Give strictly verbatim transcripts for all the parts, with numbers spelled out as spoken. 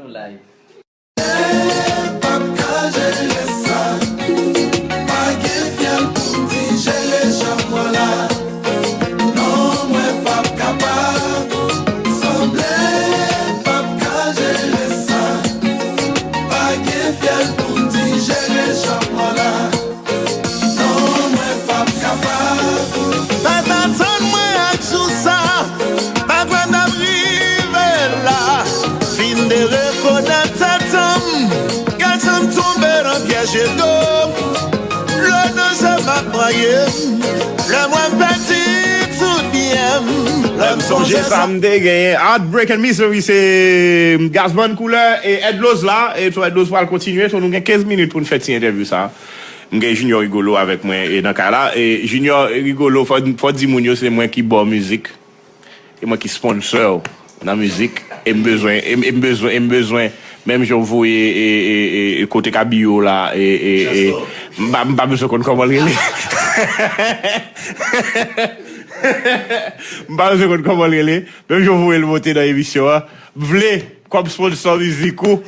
Live. P ap ka jere sa. Pa gen fyèl pou m dijere chanm mwen la. Non, mwen p ap kapab. Sanble p ap ka jere sa. Pa gen fyèl pou m dijere chanm mwen la. Non, mwen p ap kapab. Pa t atann mwen ak jou sa. Pa kwè n ap rive la. Fin derekonèt tèt an m. Gad jan m tonbe nan pyèj edo. Lè danje m ap manyen m. Lè mwen pèdi tout byen m. Lè m sonje sa m te genyen. Heartbreak and Misery se Gazman Koulè e Edloz la. E so Edloz pral kontinye. So nou gen kenz minit pou n fè ti entèvyou sa. M gen Junior Rigolo avèk mwen e nan kay la. E Junior Rigolo, fò, fò di moun yo se mwen ki ba w mizik. E mwen ki sponsor w nan mizik. E m bezwen, e m, e m bezwen, e m bezwen, menm jan w voye e, e, e, e kote kabiyo la, e, e, e, m pa, m pa bezwen konn kòman l rele. M pa bezwen konn kòman l rele. Menm jan w voye l monte nan emisyon an. M vle, kòm sponsor mizik ou,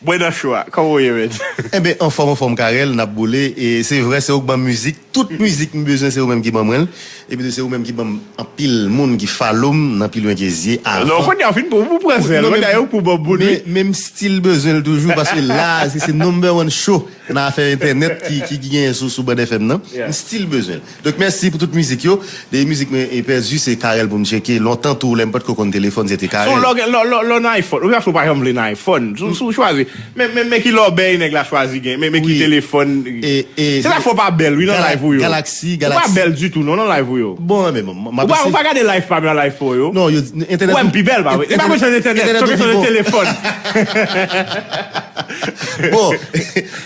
mwen nan cho a. Kòman w ye, men? Enben, anfòm, anfòm, Carel, n ap boule. E se vre, se ou k ban m mizik. Tout mizik m bezwen, se ou menm ki ban mwen l. Epi tou, se ou menm ki ban m anpil moun ki follow m nan Pi Lwen Ke Zye avan. Non, kounye a, w fin pou, pou pran zèl. Non, men, dayè, ou pou bon bout, wi. Men, men m still bezwen l toujou, paske la, se, se number one show nan afè entènèt ki, ki, ki genyen sou, sou Band F M nan. Yeah. M still bezwen l. Donk, mèsi pou tout mizik yo. De mizik mwen e pèdi, se Carel pou m tcheke. Lontan tou, lè m potko konn telefòn, se te Carel. So, lò, lò, lò, lò nan iPhone. Ou pa janm vle nan iPhone. Si w, si w chwazi. Men, men, men ki lòbèy nèg la chwazi gen. Men, men ki telefòn. Se sa k fè w pa bèl, wi, nan live ou yo. Galaxy, Galaxy. Ou pa bèl ditou, non, nan live ou yo. Bon, men, bon, m, m, ou pa, ou pa gade live pa m nan live ou yo. Non, yo, entènèt. Ou wè m pi bèl, pa vre? E pa kesyon entènèt, se kesyon de telefòn. Bon,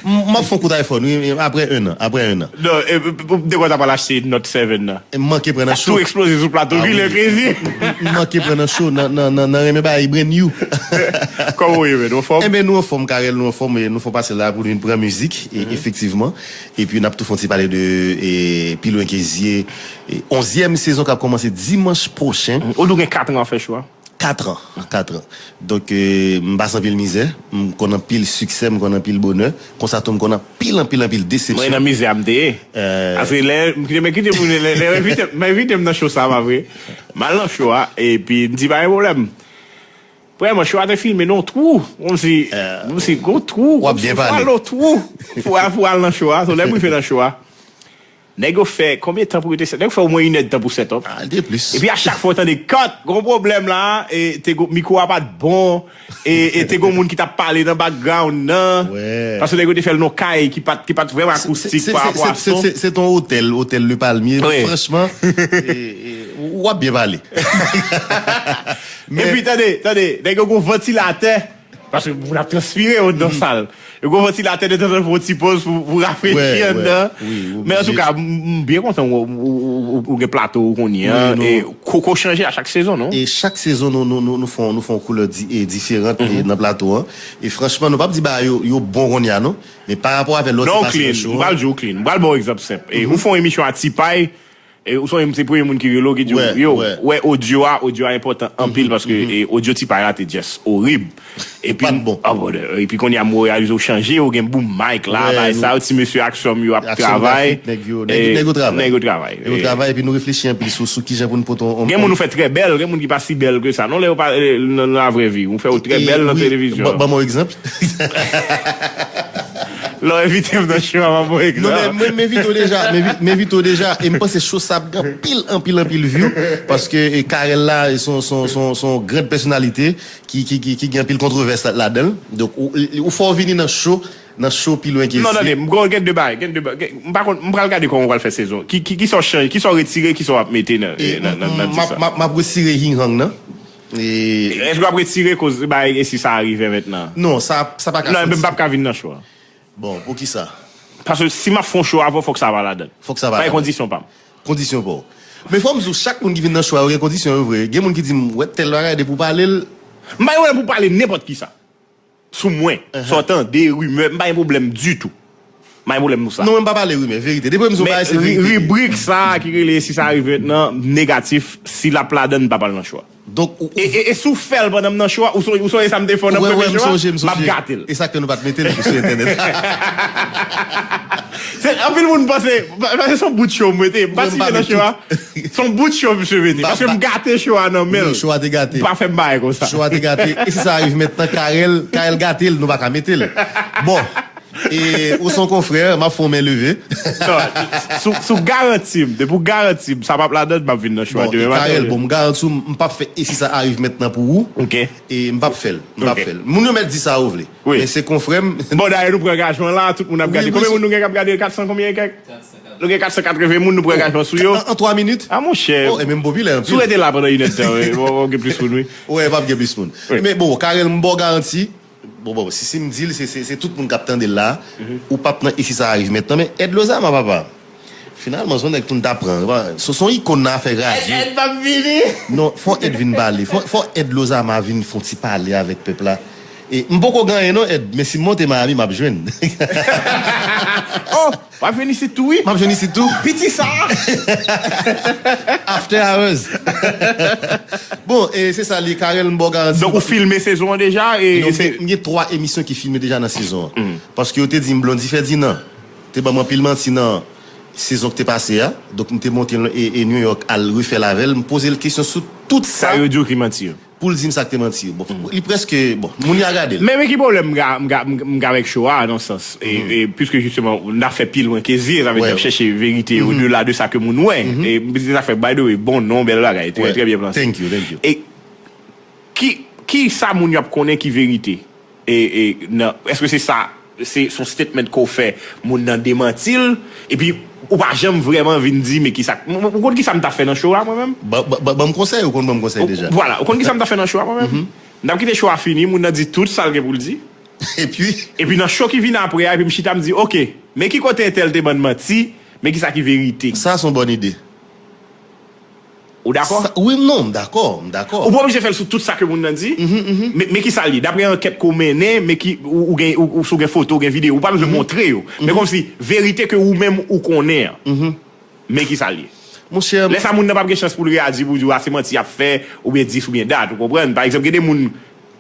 m, m ap fè yon kout iPhone, wi, wi, apre un an, apre un an. Non, e, pou, pou, de kwa ta pral achte Note seven nan. E m manke pran nan show. Tou eksploze sou plato, ah, wi, le krezi. M, m, m manke pran nan show, nan, nan, nan, nan renmen bagay brand new. Kòman w ye, men? Ou anfòm? Enben, nou anfòm, Carel, nou anfòm, e nou fè yon pase la pou nou vin pran mizik, e, efektivman. Epi, n ap tou fè yon ti pale de, e, Pi Lwen Ke Zye, e, onzyèm sezon k ap kòmanse dimanch pwochen. Ou tou gen kat an ap fè show a? Kat an, kat an. Donk, e, m pase anpil mizè, m konn anpil siksè, m konn anpil bonè. Konsa tou, m konn anpil, anpil, anpil desepsyon. Mwen nan mizè a m te ye. Paske lè, m kite, m kite pou lè, lè yo envite, m envite m nan show sa, pa vre? M al nan show a, epi m di, pa gen pwoblèm. Premyèman, show a te filme nan yon twou. Kòmsi, kòmsi, gon twou. W ap byen pale. Fwa lo twou. Pou al, pou al nan show a. So, lè m rive nan show a, nèg yo fè konbyen tan pou yo te set? Nèg yo fè omwen inèdtan pou set up. Ah, li te plis. Epi a chak fwa w tande kat, gon pwoblèm la, e te gon, mikwo a pa t bon, e, e te gon moun ki t ap pale nan background nan. Paske nèg yo te fè l nan kay ki pa t, ki pa t vrèman akoustik pa rapò a son. Se, se, se, se, se, se t on otèl, otèl Le Palmier. Wi. Franchman, e, e, w ap byen pale. Men epi, tande, tande, nèg yo gon vantilatè. Paske moun ap transpire anndan sal. Yo gon vantilatè detanzantan pou yon ti poz pou, pou rafrechi anndan. Men antouka, m, m byen kontan ou, ou, ou, ou, ou gen plato ou kounye a. E koko chanje a chak sezon, non? E chak sezon, nou, nou, nou, nou fè, nou fè yon koulè di, e diferan, e nan plato a. E franchman, nou p ap di bagay yo, yo bon kounye a, non. Men pa rapò avè lè w te pase nan show a. Non, ou clean. M pral di w clean. M pral ba w egzanp senp. E ou fè yon emisyon a Ti Pay, e ou sonje m se premye moun ki rele w ki di w, yo, wè, odyo a, odyo a enpòtan anpil paske, e, odyo Ti Pay la te just orib. Epi, ah, bon, epi kounye a m reyalize w chanje, ou gen boom mic la, bagay sa yo, ti mesye Aksyon yo ap travay. Nèg yo, nèg yo travay. Nèg yo travay. Nèg yo travay, epi nou reflechi anpil sou, sou kijan pou nou pote yon. Gen moun ou fè trè bèl, gen moun ki pa si bèl ke sa. Non, lè yo pa, e, nan, nan lavrè vi, ou fè yo trè bèl nan televizyon. Ban m yon egzanp. Lè w envite m nan show a, m ap ba w egzanp. Non, men mwen, m envite w deja, m envi-, m envite w deja, e m panse show sa ap gen anpil, anpil, anpil view, paske, e, Carel la, e, se yon, se yon, se yon, se yon grand pèsonalite ki, ki, ki, ki gen anpil kontwovès la, ladan l. Donk, ou, ou, ou fè w vini nan show, nan show Pi Lwen Ke Zye. Non, tande, m gen de bagay, gen de bagay, gen, m pa konn, m pral gade kòman w pral fè sezon. Ki, ki, kisa w chanje, kisa w retire, kisa w ap mete nan, e, nan, nan, nan di sa? M ap, m ap, m ap retire Hing Hang nan. E èske w ap retire koz bagay e si sa arrive mentnan? Non, sa, sa pa ka soti. Non, m p ap ka vin nan show a. Bon, poukisa? Paske si m ap fè yon show avè w, fòk sa va ladan l. Fòk sa va ladan l. Bagay kondisyon pa m. Kondisyon pa w. Men fò m di w, chak moun ki vin nan show a, yo gen kondisyon yo vre. Gen moun ki di m, wè tèl bagay, depi w pale l. M pa gen pwoblèm pou pale nenpòt kisa. Sou mwen. Sa w tande, rimè, m pa gen pwoblèm ditou. M pa gen pwoblèm pou sa. Non, mwen m pa pale rimè, verite. Depi w di m se yon bagay, se verite. Men ri-, ribrik sa a ki rele si sa rive mentnan, negatif, si l ap ladan l, m p ap al nan show a. Donk, ou, e, e, e si w fè l pandan m nan show a, ou sonje, ou sonje sa m te fè w nan premye show a? M ap gate l. E sa k fè nou pa t mete l sou entènèt. Anpil moun panse, panse se yon bout show m mete. M patisipe nan show a. Se yon bout show misye mete. Paske m gate show a nan men l. Show a te gate. M pa fè m bagay konsa. Show a te gate. E si sa rive mentnan, Carel, Carel gate l, nou pa ka mete l. Bon. E ou se yon konfrè, m ap fè yon men leve. Non, sou, sou garanti m, depi w garanti m, sa p ap ladan, m ap vin nan show a demen maten. Carel, bon, m garanti w, m p ap fè e si sa arive mentnan pou ou. E m p ap fè l. M p ap fè l. Moun yo mèt di sa yo vle. Men se konfrè m. Bon, dayè, nou pran angajman la, tout moun ap gade. Konbyen moun nou gen k ap gade? Kat san konbyen e kèk? Nou gen kat san katreven moun, nou pran angajman sou yo. An twa minit? A, monchè. Oh, e menm popilè anpil. Si w rete la pandan inèdtan, w ap gen plis moun, wi. Wi, w ap gen plis moun. Men bon, Carel, m ba w garanti. Bon, bon, si, si m di l, se, se, se tout moun k ap tande l la. Ou p ap nan e si sa arive mentnan, men Ed Lozama, papa. Finalman, se yon nèg tou n ta pran. Se, se yon ikòn nan afè radyo. Ed, Ed p ap vini. Non, fò Ed vin pale. Fò, fò Ed Lozama vin fè yon ti pale avèk pèp la. E, m poko gen anyen non, Ed, men si m monte Miami, m ap jwenn. Oh, w ap jwenn isit tou, wi. M ap jwenn isit tou. Piti sa. After hours. Bon, e se sa li, Carel, m ba w garanti. Donk, ou filme sezon an deja? E, non, m gen, m gen twa emisyon ki filme deja nan sezon an. Paske yo te di m Blondy Ferdinand te ban m anpil manti nan sezon ki te pase a. Donk, m te monte l e, e New York al refè l avè l. M poze l kesyon sou tout sa. Sa yo di w ki manti yo? Pou l di m sa k te manti yo. Bon, li prèske, bon, moun yo a gade l. Men, men ki pwoblèm m ka, m ka, m ka, m ka avèk show a, nan sans, e, e, piske jisteman, n ap fè pi lwen ke zye, sa vle di n ap chèche verite odela de sa ke moun wè. E, se sa k fè, by the way, bon non, bèl bagay, trè, trè byen planse. Thank you, thank you. E ki, ki sa moun yo ap konnen ki verite? E, e, nan, èske se sa, se, se yon statement ke w fè, moun nan demanti l, epi ou pa janm vrèman vin di, men kisa, m, m, ou konn kisa m t ap fè nan show a, mwen menm? Ba, ba, ba, ban m konsèy, ou konn ban m konsèy deja. Vwala, ou konn kisa m t ap fè nan show a, mwen menm? M t ap kite show a fini, moun nan di tout sa l gen pou l di. Epi? Epi nan show ki vin apre a, epi m chita, m di, oke, men ki kote entèl te ban n manti, men kisa ki verite. Sa, se yon bòn ide. Ou dakò? Wi, non, m dakò, m dakò. Ou pa oblije fè l sou tout sa ke moun nan di. Men, men kisa l ye? Daprè ankèt ke w mennen, men ki, ou, ou gen, ou, ou, si w gen foto, ou gen videyo, ou pa bezwen montre yo. Men kòmsi, verite ke ou menm ou konnen an. Men kisa l ye? Monchè. Lè sa, moun nan p ap gen chans pou l reyadi, pou l di w, a, se manti y ap fè, oubyen dis oubyen dat, ou konprann? Pa egzanp, gen de moun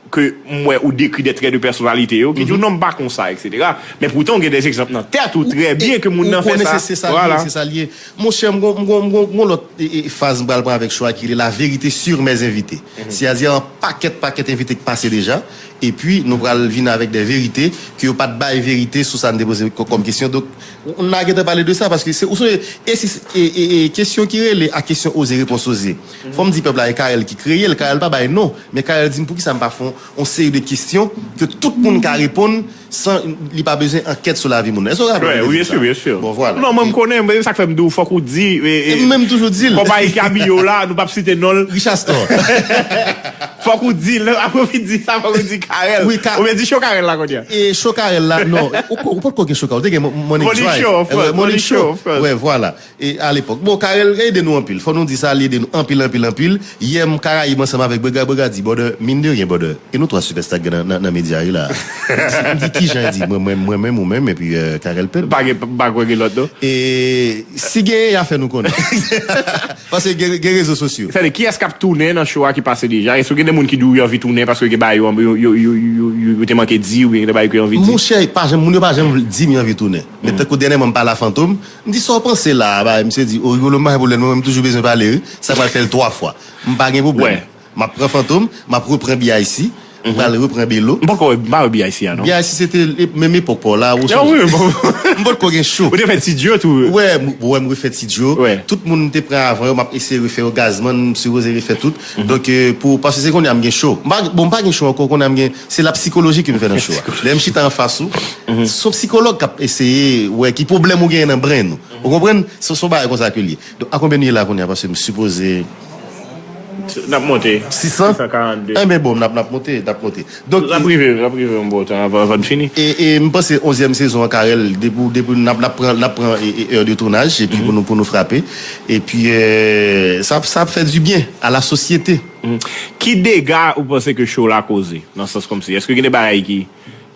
ke m wè ou dekri de trè de pèsonalite yo, ki di w non, m pa konsa, etsetera. Men poutan, w gen de egzanp nan tèt ou trè byen ke moun nan fè sa. Ou konnen se, se sa l ye, se sa l ye. Monchè, m gon, m gon, m gon, m gon lòt, e, e, faz m pral pran avèk show a ki rele La vérité sur mes invités. Sètadi, yon pakèt, pakèt envite ki pase deja. Epi, nou pral vin avèk de verite ke yo pa t bay verite sou sa n te poze kò-, kòm kesyon. Donk, n a gentan pale de sa, paske se, ou sonje, e si, e, e, e, kesyon ki rele a kesyon oze, repons oze. Fò m di pèp la, e Carel ki kreye l, Carel pa bay non, men Carel di m poukisa m pa fè yon, yon seri de kesyon ke tout moun ka reponn san li pa bezwen ankèt sou lavi moun nan. Èske w raple m te di sa? Wi, byen si, byen si. Bon, vwala. Non, mwen, m konnen, men se sa k fè m di w, fòk ou di, e, e, m menm toujou di l. Konpayi ki abiye w la, nou p ap site non l. Richastor. Fòk ou di l, apre w fin di sa, fòk ou di Carel. Wi, Ka- Oubyen di show Carel la kounye a. E show Carel la, non. Ou ko-, ou potko gen show Carel, ou te gen Mo-, Money Drive. Money Show, of course. Money Show, of course. Wi, vwala. E a lepòk. Bon, Carel ede nou anpil. Fò nou di sa, li ede nou anpil, anpil, anpil. Yè, m Karayib ansanm avèk Brega, Brega di, brother, mine de rien, brother. E nou twa sipèsta k gen nan, nan, nan medya yo la. M di, m di, kijan? Li di, mwen, mwen, mwen menm, ou menm, epi, euh, Carel Pell. Pa gen, pa kwè gen lòt, non? E si genyen, y a fè nou konnen. Paske gen, gen rezo sosyo. Sètadi, kiyès k ap tounen nan show a ki pase deja? Èske gen de moun ki di w yo anvi tounen paske gen bagay yo, yo, yo te manke di oubyen gen de bagay ke yo anvi di? Monchè, pa janm, moun yo pa janm di m yo anvi tounen. Men tankou dènyèman m pale a Fantom, m di, "Sa w panse la a?" Misye di, "O, Rigolo, m pa gen pwoblèm, mwen menm m toujou bezwen pale, wi. Sa pral fè l twa fwa. M pa gen pwoblèm." M ap pran Fantom, m ap repran B I C, m pral repran Belo. M poko, m pa wè B I C a, non. B I C se te e, menm epòk pa w la, ou sonje. Wi, bon. M potko gen show. Ou te fè Ti Djo tou. Wè, m, wè, m refè Ti Djo. Tout moun m te pran avan yo, m ap eseye refè yo, Gazman, m sipoze refè tout. Donk, euh, pou, paske se kounye a m gen show. M pa, bon, m pa gen show ankò, kounye a m gen, se la psychologie ki m fè nan show a. Lè m chita anfas ou, se yon sikològ k ap eseye wè ki pwoblèm ou genyen nan brenn ou. Ou konprann? Se, se yon bagay konsa ke l ye. Donk, a konbyen nou ye la kounye a? Paske m sipoze N ap monte. Sisan? Sisan karannde. Enben bon, n ap, n ap monte, n ap monte. Donk, l ap rive, l ap rive yon bon tan avan, avan n fini. E, e m panse onzyèm sezon an, Carel, depi, depi n ap, n ap pran, n ap pran, e, e, è de tounaj, epi pou nou, pou nou frape. Epi, euh, sa, sa ap fè di byen a la sosyete. Ki dega ou panse ke show la koze? Nan sans kòmsi, èske gen de bagay ki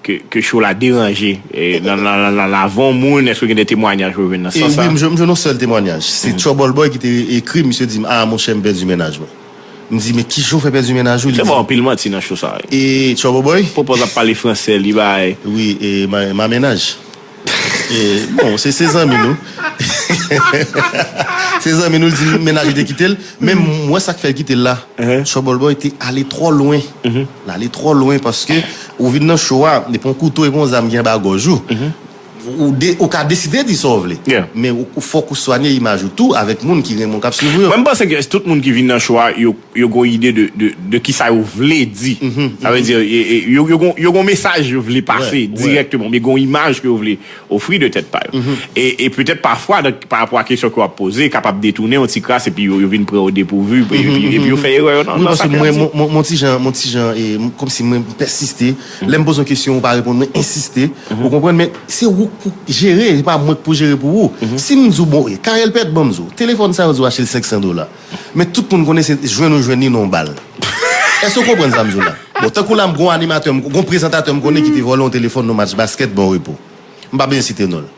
ke, ke show la deranje, e, nan, nan, nan, nan lavi yon moun, èske gen de temwayaj ou jwenn nan sans sa? Wi, m jwenn, m jwenn yon sèl temwayaj. Se Trouble Boy ki te ekri m, misye di m, "Ah, monchè, m pèdi mennaj mwen." M di, men kijan w fè pèdi mennaj ou? Li di, Se bon, anpil manti nan show sa. Wi. E Trouble Boy? Pwopòz ap pale fransè, li bay. Wi, e ma, ma mennaj. E, bon, se se zanmi nou. Se zanmi nou, li di mennaj li te kite l. Men m wè sa k fè l kite l la. Trouble Boy te ale twò lwen. L ale twò lwen paske ou vin nan show a, e pa yon kouto, e pa yon zam ki anba gòj ou. Ou, de, ou ka deside di sa w vle. Men ou, ou fòk ou swanye imaj ou tou avèk moun ki renmen w k ap swiv ou yo. Mwen, m panse ke tout moun ki vin nan show a, yo, yo gon ide de, de, de kisa yo vle di. Sa vle di, e, e, yo, yo, gon, yo gon mesaj yo vle pase dirèkteman, oubyen gon imaj ke yo vle ofri de tèt pa yo. E, e petèt pafwa, nan, pa rapò a kesyon ke w ap poze, kapab detounen yon ti kras, epi yo, yo vin pran yo depouvi, epi, epi yo fè erè yo nan, Wi, nan paske sa ke w mwen, ap di. Mwen, mwen, mwen ti jan, mwen ti jan, e, m- kòmsi mwen pèsiste. Lè m poze yon kesyon, ou pa reponn, mwen ensiste. Ou konprann? Men se ou k pou jere, se pa mwen k pou jere pou ou. Si m di w, bon, e, Carel Pèt, ban m di w, telefòn sa yo di w achte l senk san dola. Men tout moun konnen se jwenn ou jwenn li nan yon bal. Èske w konprann sa m di w la? Bon, tankou la, m gon animatè, m gon prezantatè m konnen ki te vòlè yon telefòn nan match baskèt Bon Repo. M pa bezwen site non l.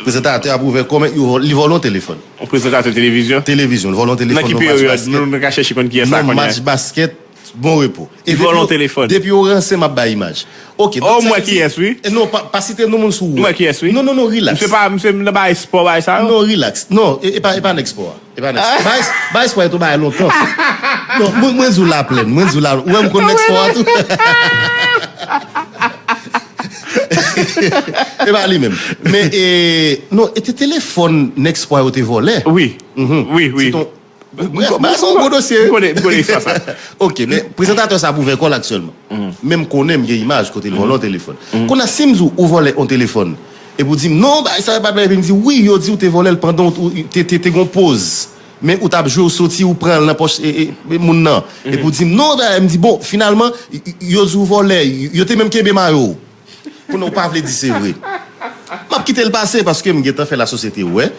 Prezantatè ap ouvè kòmè, yo vò- li vòlè yon telefòn. Yon prezantatè televizyon? Televizyon, li vòlè yon telefòn Nan ki nan match peryòd? Nou, baskèt. nou ka chèche konn kiyès sa Nan konnen. match baskèt, Bon Repo. E Li vòlè yon depi yo- telefòn. Depi yo ranse, m ap bay imaj. Ok, Oh, donk m sa wè vle di- kiyès, wi. E non, pa, pa site non moun sou ou. M wè kiyès, wi. Non, non, non, relax. Misye pa, misye nan bagay espò, bagay sa yo? Non, relax. Non, e, e pa, e pa nèg espò a. E pa nèg espò. Bay, bay espò a tou bay lontan. Non, mwen, mwen di w laplèn, mwen di w la, ou wè m konn nèg espò a tou. E pa li menm. Men, e, non, e te telefòn nèg espò a yo te vòlè. Wi, wi, wi. Se ton, Brèf, bagay sa yon gwo dosye. M konnen, m konnen istwa sa. Ok, men prezantatè sa ap ouvè kò l aktyèlman. Men m konnen m gen imaj kote l vòlè yon telefòn. Kounye a, si m di w ou vòlè yon telefòn, epi w di m, non, bagay sa yo pa t vòlè, epi m di, wi, yo di w te vòlè l pandan w te, te, te gon poz. Men ou t ap jwe, ou soti, ou pran l nan pòch e, e, e, moun nan. Epi w di m, non, bagay, m di, bon, finalman, y- y- yo di w vòlè, yo te menm kenbe mayo w. Kounye a ou pa vle di se vre. M ap kite l pase paske m gentan fè lasosyete wè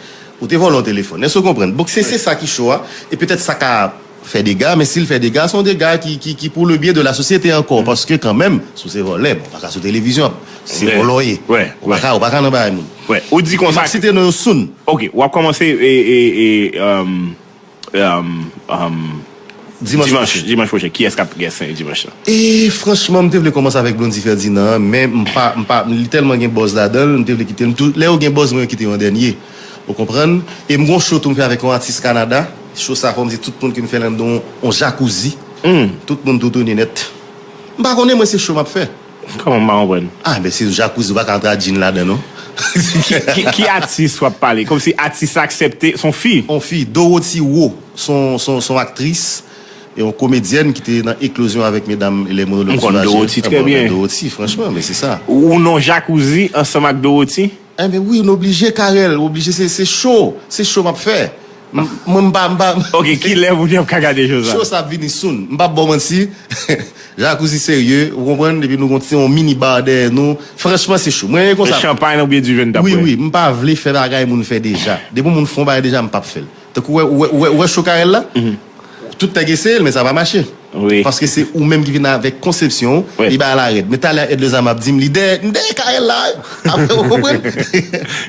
ou te vòlè yon telefòn. Èske w konprann? Donk se, se sa ki cho a. E petèt sa ka fè dega, men si l fè dega, se yon dega ki, ki, ki pour le bien de la société ankò. Paske kanmenm, si w se vòlè, bon, ou pa ka sou televizyon, se vòlè w ye. Ou pa ka, ou pa ka nan bagay moun. Ou di konsa. M ap site non yo soon. Ok, w ap kòmanse e, e, e, um, um, um, Dimanch, dimanch pwochen, kiyès k ap gen sen dimanch lan? E franchman, m te vle kòmanse avèk Blondy Ferdinand, men m pa, m pa, li tèlman gen buzz ladan l, m te vle kite l. M tou, lè yo gen buzz, mwen yo kite yo an dènye. Ou konprann? E m gon show tou m fè avèk yon atis Kanada. Show sa, fò m di tout moun ke m fè l anndan yon, yon jacuzzi. Tout moun tou tounen nèt. M pa konnen, mwen se show m ap fè. Kòman m pa konprann? Ah, men se jacuzzi, ou pa ka antre a jean ladan, non. Ki, ki, ki atis w ap pale? Kòmsi atis la aksepte, se yon fi? Yon fi, Dorothy Wo, se yon, se yon, se yon aktris, e yon komedyèn ki te nan Eklozyon avèk medam, les monologues du Vagin. M konn Dorothy trè byen. Dorothy, franchman, men se sa. Ou nan jacuzzi ansanm ak Dorothy? Enben wi, nou oblije, Carel, ou oblije, se, se show, se show m ap fè. M- Mwen m pa, m pa. Ok, kilè moun yo ap ka gade show sa? Show sa ap vini soon. M p ap ba w manti. Jacuzzi serye, ou konprann? Epi nou gon ti yon mini bar dèyè nou. Franchman, se cho. Mwen renmen konsa. Chanpay nan byen diven tap Wi, wi, m pa vle fè bagay moun fè deja. Depi yon moun fè yon bagay deja, m p ap fè l. Tankou ou wè, ou wè, ou wè, ou wè cho Carel la? Tout nèg eseye l, men sa pa mache. Paske se ou menm ki vin avèk konsepsyon ou, li bay la rèd. Men talè a Edleza m ap di m, li dèyè, m dèyè Carel la. Apre, ou konprann?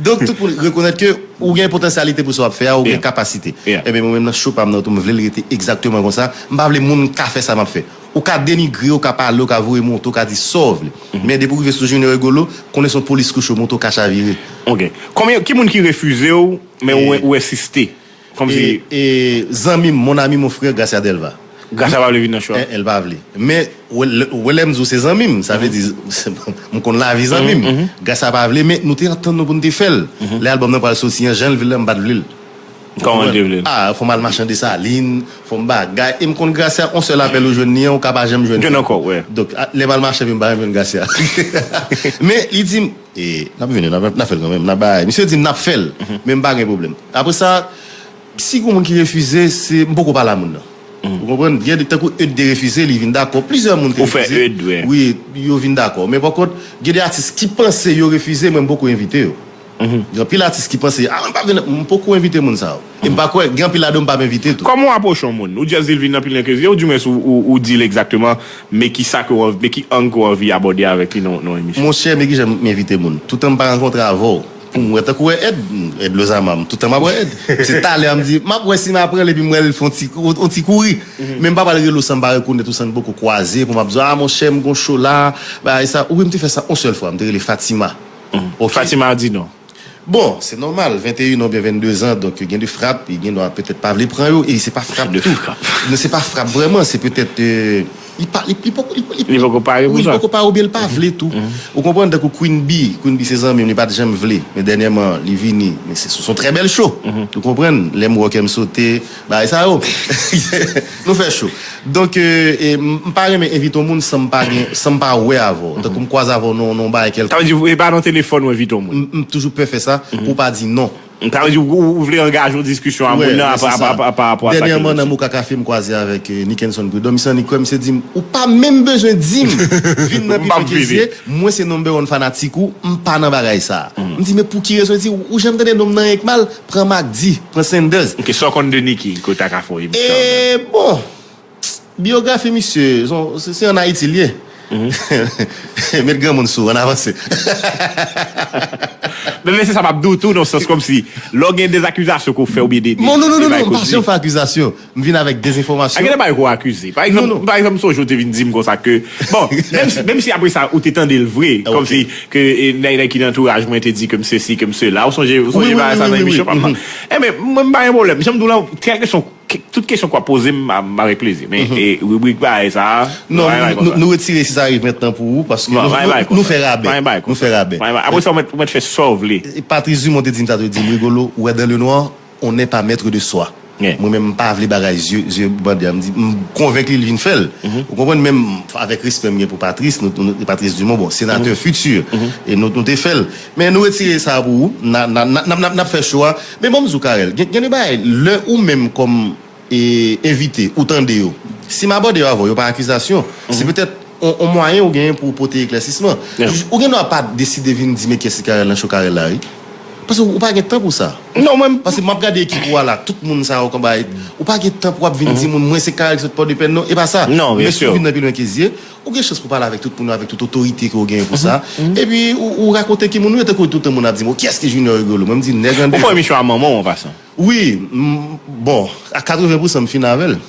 Donk, tout moun rekonèt ke ou gen potansyalite pou sa w ap fè a, ou gen kapasite. Ebyen, mwen menm nan cho pa m nan tou, m vle l rete egzakteman konsa. M pa vle moun ka fè sa m ap fè. Ou ka denigre, ou ka pale, ou ka voye monte, ou ka di sa w vle. Men depi w rive sou Junior Rigolo, konnen se yon polis kouche w monte, ou ka chavire. Ok. Konbyen, ki moun ki refize w, men ou, ou ensiste? Kòmsi. E, e, zanmi m, mon ami, mon frère, Gracia Delva. Gracia pa vle vin nan show a. L pa vle. Men, ou wè lè m di w se zanmi m, sa vle di, m konn lavi zanmi m. Gracia pa vle, men nou te antann nou pou n te fè l. Lè albòm nan pral soti an, jan l vle l la, m pa t vle l. Kòman l te vle l? Ah, fò m al mache an Desalin, fò m bagay. E m konn Gracia, yon sèl apèl ou jwenn li an, ou ka pa janm jwenn li. Jwenn ankò, wi. Donk, lè m al mache, m pa janm jwenn Gracia. Men, li di m, E, n ap vini, n ap, n ap fè l kanmenm, n ap bay. Misye di m n ap fè l, men m pa gen pwoblèm. Apre sa, si gon moun ki refize, se, m poko pale a moun nan. Ou konprann? Gen de, tankou Eude te refize, li vin dakò. Plizyè moun te refize. Ou fè Eude, wi. Wi, yo vin dakò. Men pa kont, gen de atis ki panse yo refize, mwen m poko envite yo. Gen anpil atis ki panse, ah, m p ap vin, m poko envite moun sa yo. E m pa kwè, gen anpil ladan yo m p ap envite tou. Kòman w apwoche yon moun? Ou just di l vin nan Pilnèkreze, oudimwens ou, ou, ou di l egzakteman, men kisa ke w anvi, men ki ang ke w anvi abòde avèk li nan, nan yon emisyon? Monchè, men kijan m envite moun. Toutan m pa rankontre avè w, M wè tankou wè Ed, Ed Lozama, m tout tan m ap wè Ed. Se talè a m di, m ap wè si m ap pran l epi m wè l fè yon ti, yon ti kouri. Men m pa pral rele w san m pa rekonèt ou, san n poko kwaze, pou m ap di, a monchè, m gon cho la, bagay sa. Ou wè m te fè sa yon sèl fwa, m te rele Fatima. Ok? Fatima a di non. Bon, se nòmal, venteyen an oubyen vennde zan, donk gen de frap, li gen dwa petèt pa vle pran yo, e se pa frap tou. Non, se pa frap vrèman, se petèt, euh, li pa, li, li poko, li, li, Li poko pare pou li sa. Poko pare oubyen li pa vle tou. Ou konprann, tankou Queen B, Queen B se zanmi m, li pa t janm vle, men dènyèman, li vini, men se, se yon trè bèl cho. Ou konprann, lè m wè kè m sote, bagay sa yo. Nou fè cho. Donk, euh, e, m, m pa renmen envite yon moun san m pa gen, san m pa wè avè w. Tankou m kwaze avè w nan, nan yon bagay kèlkonk. Sa vle di, e pa nan telefòn ou envite yon moun? M, m toujou pè fè sa, pou w pa di non. Sa vle di, ou, ou vle angaje yon diskisyon a moun nan pa rapò a sa ke l. Dènyèman, nan Moka Kafe, m kwaze avèk, euh, Nickenson Prud'homme. Misye annik kwè, misye di m, ou pa menm bezwen di m, vin nan Pimen Kezye, mwen se number one fanatik ou, m pa nan bagay sa. M di, men pou ki rezon? Li di, ou, ou janm tande non m nan Enk Mal? Pran Mac D, pran Sanders. Ok, sa w konn de Nicky, ke w ta ka fè yon emisyon avè l? E bon, biyografi misye, se, se ann Ayiti li ye. Met granmoun sou, ann avanse. Men, men se sa m ap di w tou, nan sans kòmsi, lè w gen de zakizasyon ke w fè oubyen de, de, Non, non, non, de non, bagay non, m pa janm fè akizasyon. M vin avèk dezenfòmasyon. A gen de bagay ke w akize. Pa egzanp, pa egzanp, m sonje w te vin di m konsa ke, bon, menm si, menm si apre sa, ou te tande l vre, kòmsi ke, e, nèg, nèg ki nan antouraj mwen te di ke m sesi, ke m sela. Ou sonje, ou sonje bagay sa nan emisyon pa m nan? Enben, mwen, m pa gen pwoblèm. Jan m di w la, kèlkeswa ke, tout kesyon ke w ap poze m, m, m avèk plezi. Men, e, ribrik bagay sa a, non, nou, nou, nou retire si sa rive mentnan pou ou, paske nou, nou, nou fè rabè. Nou fè rabè. Apre sa, ou mèt, ou mèt fè sa w vle. E Patrice Dumont te di m sa tou, li di m, Rigolo, ou wè dans le noir, on n'est pas maître de soi. Mwen menm, m pa vle bagay zye, zye bande a. M di, m konvenk li, li vin fè l. Ou konprann, menm avèk respè m gen pou Patrice, nou, nou, Patrice Dumont, bon, senatè fiti, e nou, nou te fè l. Men nou retire sa pou ou, n a, n a, n a, n a, n a, n ap fè cho a. Men bon, m di w, Carel, gen, gen de bagay, lè ou menm kòm, e, envite, ou tande yo. Si m abòde yo avè w, yo pa akizasyon. Se petèt on, on mwayen ou genyen pou w pote eklèsisman. Ou gen dwa pa deside vin di, men kiyès ki Carel nan cho Carel la, wi. Paske ou pa gen tan pou sa. Non, mwen. Paske m ap gade ekip ou a la, tout moun sa yo konba, ou pa gen tan pou w ap vin di moun, mwen se Carel ki sot Pòdepè, non, e pa sa. Non, byen si w vin nan Pi Lwen Kezye, ou gen chans pou pale avèk tout moun yo, avèk tout otorite ke w genyen pou sa. Epi ou, ou rakonte ki moun ou ye, tankou tout moun ap di m, o, kiyès ki Junior Rigolo? Mwen, m di, nèg anndan. Ou fè emisyon a manman w an pasan? Wi, m, bon, a katreven pousan m fin avè l.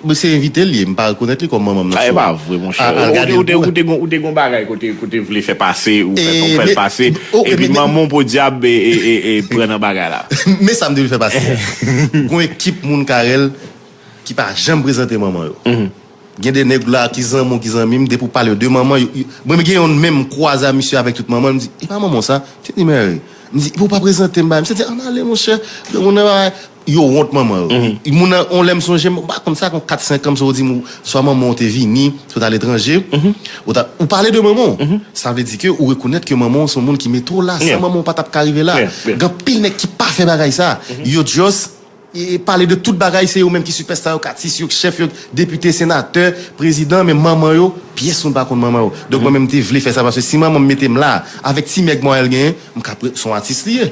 Mwen se envite l ye, m pa rekonèt li kòm manman m nan cho a. Sa e pa vre, monchè. Al, al gade l pou wè. Ou te, ou te, ou te gon, ou te gon bagay kote, kote vle fè pase, ou fè, ou fè l pase. Epi manman w podyab e, e, e, e pran nan bagay la. Men sa m te vle fè pase a. Gon ekip moun Carel ki pa janm prezante manman yo. Gen de nèg la ki zanmi w, ki zanmi m, depi w pale yo de manman, yo, yo, mwen, m gen youn menm, m kwaze a misye avèk tout manman l, m di, e pa manman w sa? Misye di, men wi. M di, epi w pa prezante m ba misye, di, ann ale, monchè, granmoun nan, yo wont manman yo. Moun nan, on lè m sonje, m pa konn sa, kon kat, senk an, m sot di m, swa manman w te vini, sot aletranje, ou ta, ou pale de manman w. Sa vle di ke ou rekonèt ke manman w se yon moun ki mete w la, san manman w pa t ap ka rive la. Gen anpil nèg ki pa fè bagay sa. Yo just e, e pale de tout bagay, se yo menm ki sipèsta yo, k atis yo, k chèf yo, depite, senatè, prezidan, men manman yo, pyès moun pa konn manman yo. Donk, mwen menm, m te vle fè sa, paske si manman m mete m la, avèk ti mèg mwen el genyen, m ka pre-, se yon atis li ye.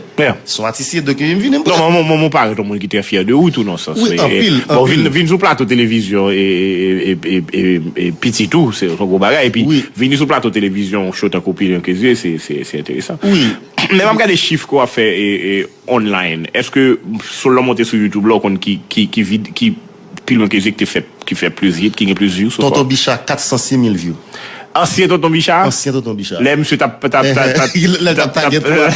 Se yon atis li ye, donk, m vini, m... Non, manman, manman w parèt yon moun ki trè fyè de ou, tou, nan sans. Wi, anpil, bon, anpil. Vin, vin sou plato televizyon, e, e, pitit ou, se yon gwo bagay. Epi, vini sou plato televizyon, yon cho tankou Pi Lwen Kezye, se, se, se enteresan. Wi. Men m ap gade chif ke w ap fè, e, e, online. Èske, sou lè w monte sou YouTube la, ou konn ki, ki, ki vid-, ki Pi Lwen Kezye ki te fè, ki fè plis hit, ki gen plis view so far? Tonton Bicha, kat san sis mil view. Ansyen Tonton Bicha? Ansyen Tonton Bicha. Lè misye t ap, t ap, t ap, t ap, lè l t ap target ou a.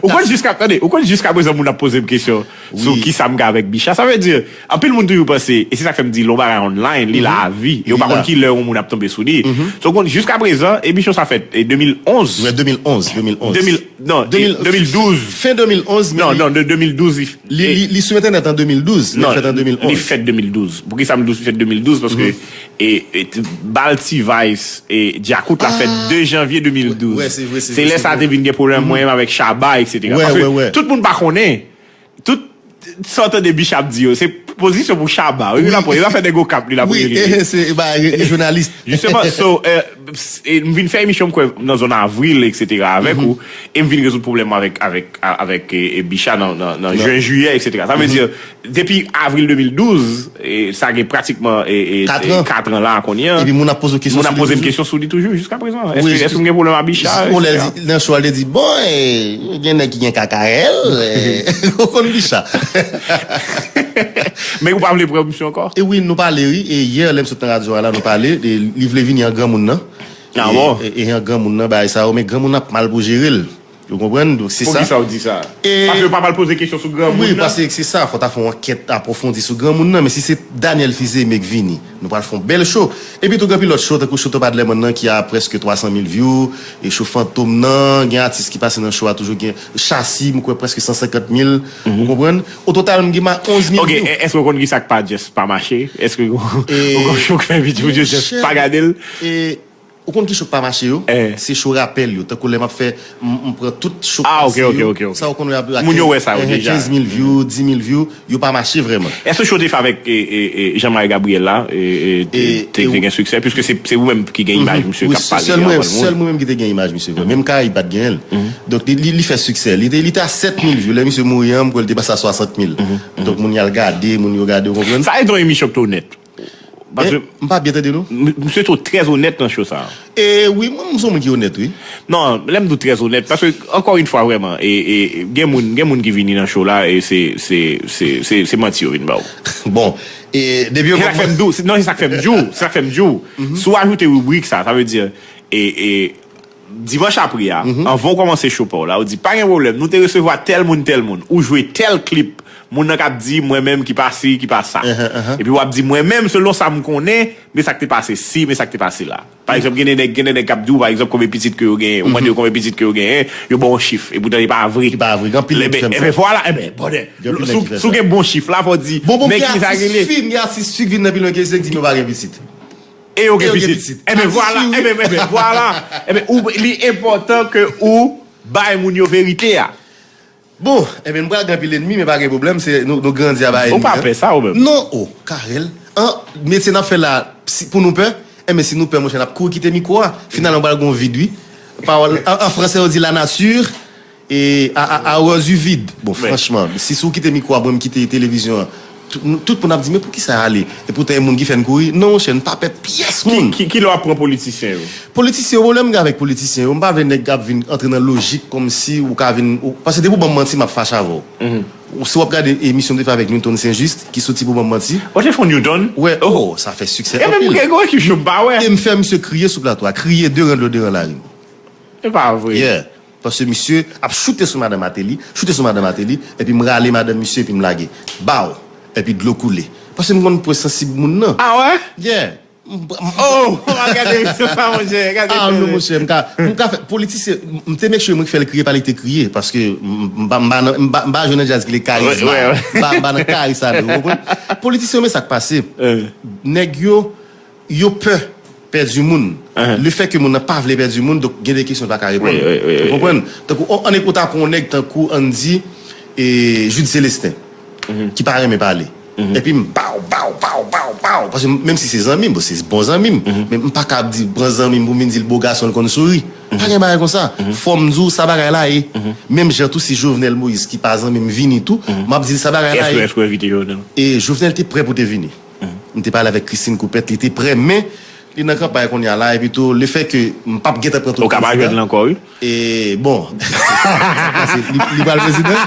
Ou konn jiska, tande, ou konn jiska prezan moun ap poze m kesyon sou kisa m gen avèk Bicha. Sa vle di, anpil moun toujou panse, e se sa k fè m di, lè yon bagay online, li lavi. E ou pa konn ki lè yon moun ap tonbe sou li. So, ou konn, jiska prezan, emisyon sa fèt, e de mil onz. Wi, de mil onz, de mil onz. De mil, non, de mil, de mil douz. Fen de mil onz, men non, non, de de mil douz, li, li, li sou entènèt an de mil douz, men fèt an de mil onz. Non, li fèt de mil douz. Poukisa m di w li fèt de mil douz? Paske, e, e, t-, bal T-Vice, e, Djakout la fèt de janvye de mil douz. Wi, se vre, se vre. Se lè sa te vin gen pwoblèm mwen menm avèk Shabba, etsetera. Paske tout moun pa konnen. Tout sa w tande Bicha ap di yo, se pozisyon pou Shabba. Wi, wi, l ap, l ap fè nèg Okap, li l ap rele. Wi, se, e, ba, re-, rejyonalis. Jisteman, so, e, E m vin fè emisyon, m kwè, nan zòn avril, etsetera, avèk ou, e m vin rezoud pwoblèm mwen avèk, avèk, avèk e, e Bicha nan, nan, nan jen, jiyè, etsetera. Sa vle di, depi avril de mil douz, e, sa gen pratikman e, e, kat an la kounye a. Epi moun ap poze w kesyon sou li toujou. Moun ap poze m kesyon sou li toujou jiska prezan. Èske, èske m gen pwoblèm ak Bicha, etsetera. Nan show a, l te di, bon, e, gen nèg ki gen kakayèl, e, ou konn Bicha. Men ou pa vle pran misyon ankò? E wi, nou pale, wi. E yè, lè m sot nan radyo a la, nou pale. E li vle vini an granmoun nan. Ah bon? E, e, e an granmoun nan, bagay sa yo, men granmoun nan ap mal pou jere l. Ou konprann? Donk, se sa. Poukisa w di sa? Paske yo pa pral poze kesyon sou granmoun nan? Wi, paske se sa. Fò ta fè yon ankèt apwofondi sou granmoun nan. Men si se Daniel Fils-Aimé k vini, nou pral fè yon bèl show. Epi tou, gen anpil lòt show, tankou show Topa Dlèmòn nan, ki a prèske twa san mil view. E show Fantom nan, gen atis ki pase nan show a toujou, gen Chasi, m kwè prèske san senkant mil. Ou konprann? O total, m gen ma onz mil view. Ok, èske w konn kisa k pa just pa mache? Èske w konn show k fè videyo just pa gade l? Ou konn ki show k pa mache yo? Se show rapèl yo. Tankou lè m ap fè, m, m pran tout show k pase yo. Sa ou konn wè ap kenz mil view, dis mil view, yo pa mache vrèman. Èske show te fè avèk e, e, e, Jean Marie Gabriel la, e, e, te, te gen siksè? Piske se, se ou menm ki gen imaj misye k ap pale anvan l mouri. Sèl mwen menm ki te gen imaj misye vre. Menm Karayib pa t genyen l. Donk, li, li, li fè siksè. Li te, li te a sèt mil view. Lè misye mouri an, m kwè l te pase a swasant mil. Donk, moun y al gade, moun yo gade, ou konprann? Sa e yon emisyon ki te onèt. Paske m pa byen tande nou. M, misye twò trè onèt nan show sa a. E wi, mwen, m se yon moun ki onèt, wi. Non, lè m di w trè onèt, paske, ankò yon fwa, vrèman, e, e, gen moun, gen moun ki vini nan show la, e se, se, se, se, se manti yo vin ba w. Bon, e depi yo... Se sa k fè m di w, se, non, se sa k fè m di w, se sa k fè m di w. Si w ajoute ribrik sa, sa vle di, e, e, dimanch apre a, anvan w kòmanse show pa w la, ou di, pa gen pwoblèm, nou te resevwa tèl moun, tèl moun, ou jwe tèl klip, moun nan k ap di, mwen menm ki pa si, ki pa sa. Epi w ap di, mwen menm, selon sa m konnen, men sa k te pase si, men sa k te pase la. Pa egzanp, gen de nèg, gen de nèg k ap di w, pa egzanp, konbyen pitit ke yo genyen, ou mande yo konbyen pitit ke yo genyen, yo ba w yon chif, epoutan li pa vre. Li pa vre, gen anpil nèg ki fè sa. Ebyen, vwala, ebyen, bòdè, si w gen bon chif la, fò w di, men ki sa k rele. Gen atis fi, gen atis fi k vin nan pi lwen ke se k di m yo pa gen pitit. E yo gen pitit. Ebyen vwala, ebyen, ebyen vwala. Ebyen, ou, li enpòtan ke ou bay moun yo verite a. Bon, ebyen, m pral gen anpil lènmi, men pa gen pwoblèm, se nou, nou grandi a bay lènmi. Ou pa pè sa, ou menm? Non, o, Carel. An, metye n ap fè la, si, pou nou pè, ebyen, si nou pè, monchè, n ap kouri kite mikwo a. Finalman, pral gen yon vid, wi. Pawòl, an, an fransè, yo di la nature, e a, a, a horreur du vide. Bon, franchman, si, si w kite mikwo a, mwen, m kite televizyon an, tout, nou, tout moun ap di, men poukisa y ale? Epoutan, e moun ki fè n kouri? Non, monchè, n pa pè pyès moun. Ki, ki, ki lè w ap pran politisyen yo? Politisyen yo, pwoblèm m gen avèk politisyen yo, m pa vle nèg k ap vin antre nan lojik kòmsi ou ka vin, ou, paske depi w ban m manti, m ap fache avè w. Ou, si w ap gade emisyon m te fè avèk Newton Saint-Juste, ki soti pou ban m manti. Ou te fè Newton? Wè, oh, sa fè siksè anpil. E menm gen gwo ekip yo m pa wè. E m fè misye kriye sou plato a, kriye de ran dlo de ran lari. E pa vre. Yeah. Paske misye ap choute sou madan Martelly, choute sou madan Martelly, epi m rale madan misye epi m lage. Baw! Epi dlo koule. Paske m konn pwen sansib moun nan. Ah wè? Yeah. Oh, gade misye sa, monchè, gade. Ah non, monchè, m ka, m ka fè politisyen, m te make sure mwen k fè l kriye, pa li te kriye, paske m, m pa, m pa nan, m pa, m pa jwe nan djaz ki le karizma. M pa, m pa nan karizma, ou konprann? Politisyen yo, men sa k pase. Nèg yo, yo pè pèdi moun. Le fè ke moun nan pa vle pèdi moun, donk gen de kesyon l pa ka reponn. Ou konprann? Tankou, an, ann, ou ta pran yon nèg tankou, ann di, e, Jude Célestin, ki pa renmen pale. Epi m baw, baw, baw, baw, baw. Paske m, menm si se zanmi m, bon, se bon zanmi m. Men m pa ka ap di, pran zanmi m pou m vin di l bo gason, l konn souri. Pa gen bagay konsa. Fò m di w sa bagay la ye. Menm jan tou, si Jovenel Moïse, ki pa zanmi m, vini tou, m ap di l sa bagay la ye. Èske, èske w envite Jovenel? E Jovenel te prè pou te vini. M te pale avèk Christine Coupet, li te prè, men li nan kanpay kounye a la, epi tou, le fè ke m p ap gentan pran tout... Ou ka pa jwenn l ankò, wi. E, bon, li, li pral prezidan.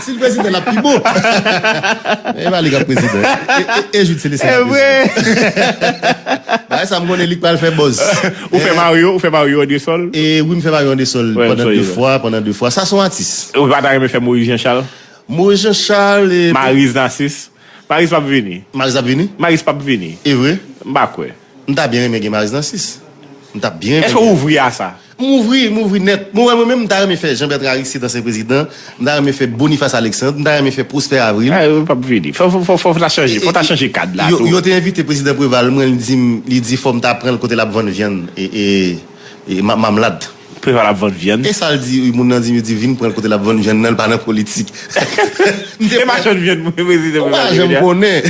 Si l prezidan, l ap pi bon. E pa li k ap prezidan. E, e, e Jude Célestin k ap prezidan. Bagay sa, m konnen li k pral fè buzz. Ou fè Mario, ou fè Mario Andrésol? E wi, m fè Mario Andrésol pandan de fwa, pandan de fwa. Sa se yon atis. Ou pa ta renmen fè Maurice Jean Charles? Maurice Jean Charles e Marise Narcisse. Marise p ap vini. Marise ap vini? Marise p ap vini. E vre? M pa kwè. M ta byen renmen gen Marise Narcisse. M ta byen renmen. Èske w ouvri a sa? M ouvri, m ouvri nèt. Mwen, mwen menm, m ta renmen fè Jean Bertrand Aristide ansyen prezidan. M ta renmen fè Boniface Alexandre. M ta renmen fè Prosper Avril. Ah, yo p ap vini. Fò, fò, fò, fò, fò ta chanje. Fò ta chanje kad la tou. Yo, yo te envite prezidan Préval, mwen, li di m, li di fò m ta pran l kote l ap vann vyann. E, e, E ma-, mamlad. Preval ap vann vyann. E sa l di, moun nan di m, yo di, vin pran l kote l ap vann vyann nan, l pa nan politik. M te... E pa vann vyann, mwen, prezidan Preval. Ou pa janm konnen.